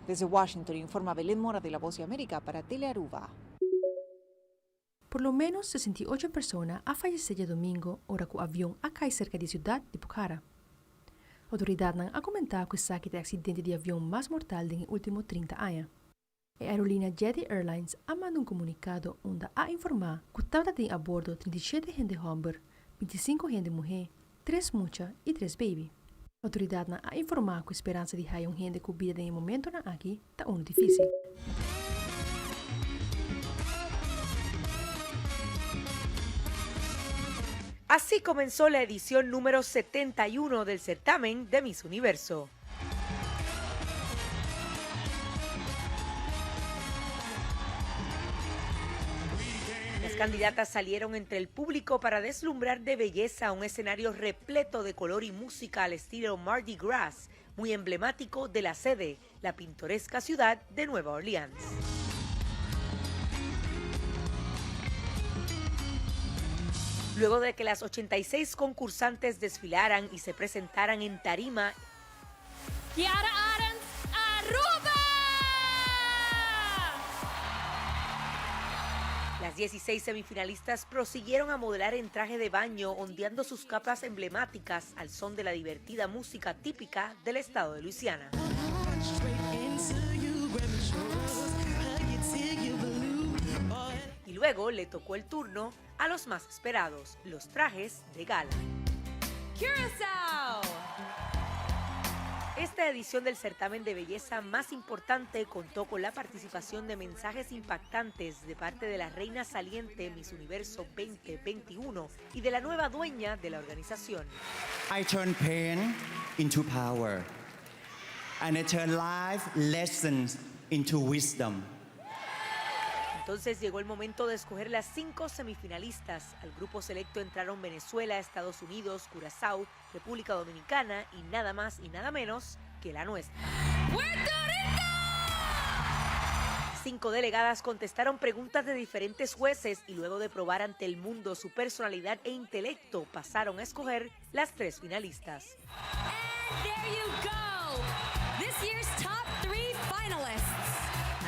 Speaker 24: Desde Washington informa Belén Mora de La Voz de América para Telearuba.
Speaker 6: Por lo ménos 68 persona a fayesé djadomingo ora ku avion a kai serka di siudat di Pokhara. Outoridatnan a komentá ku esaki ta e aksidente di avion mas mortal den e último 30 aña. E aerolínea Jetty Airlines a manda un komunikado unda a informá ku tabata tin a bordo 37 hende hòmber, 25 hende muhé, tres mucha i tres beibi. Outoridatnan a informá ku e speransa di haya un hende ku bida den e momentonan aki ta unu difísil.
Speaker 8: Así comenzó la edición número 71 del certamen de Miss Universo. Las candidatas salieron entre el público para deslumbrar de belleza un escenario repleto de color y música al estilo Mardi Gras, muy emblemático de la sede, la pintoresca ciudad de Nueva Orleans. Luego de que las 86 concursantes desfilaran y se presentaran en tarima,
Speaker 9: Kiara Arends, Aruba!
Speaker 8: Las 16 semifinalistas prosiguieron a modelar en traje de baño, ondeando sus capas emblemáticas al son de la divertida música típica del estado de Luisiana. Y luego le tocó el turno a los más esperados, los trajes de gala.
Speaker 9: Curaçao!
Speaker 8: Esta edición del certamen de belleza más importante contó con la participación de mensajes impactantes de parte de la reina saliente Miss Universo 2021 y de la nueva dueña de la organización.
Speaker 11: I turn pain into power and I turn life lessons into wisdom.
Speaker 8: Entonces llegó el momento de escoger las cinco semifinalistas. Al grupo selecto entraron Venezuela, Estados Unidos, Curazao, República Dominicana y nada más y nada menos que la nuestra.
Speaker 9: ¡Puerto Rico!
Speaker 8: Cinco delegadas contestaron preguntas de diferentes jueces y luego de probar ante el mundo su personalidad e intelecto, pasaron a escoger las tres finalistas.
Speaker 9: And there you go. This year's top three finalists.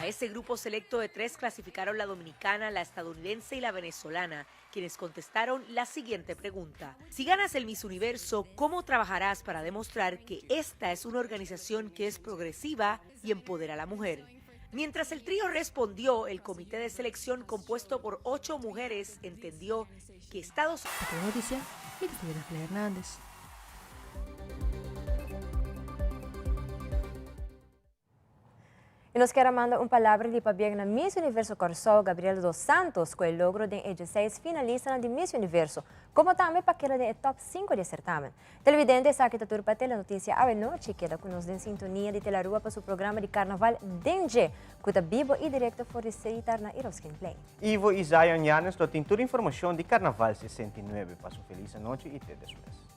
Speaker 8: A ese grupo selecto de tres clasificaron la dominicana, la estadounidense y la venezolana, quienes contestaron la siguiente pregunta. Si ganas el Miss Universo, ¿cómo trabajarás para demostrar que esta es una organización que es progresiva y empodera a la mujer? Mientras el trío respondió, el comité de selección compuesto por ocho mujeres entendió que Estados
Speaker 6: Unidos. Hernández.
Speaker 3: I nos kier a manda un palabra di pabien na Miss Universo Kòrsou, Gabriela dos Santos, ku e logro den e dieseis finalistanan di Miss Universo, komo tambe pa keda den e tòp sinku di e sertamen. Televidente, esaki ta tur pa Telenoticia awe nochi. Keda ku nos den sintonia di Telarua pa su programa di Karnaval den dje, ku ta bibo i direkto for di Seitar na Iroskinplein.
Speaker 2: Ivo i Zion Yanes lo tin tur informashon di Karnaval 69. Pasa un felis anochi i te despues.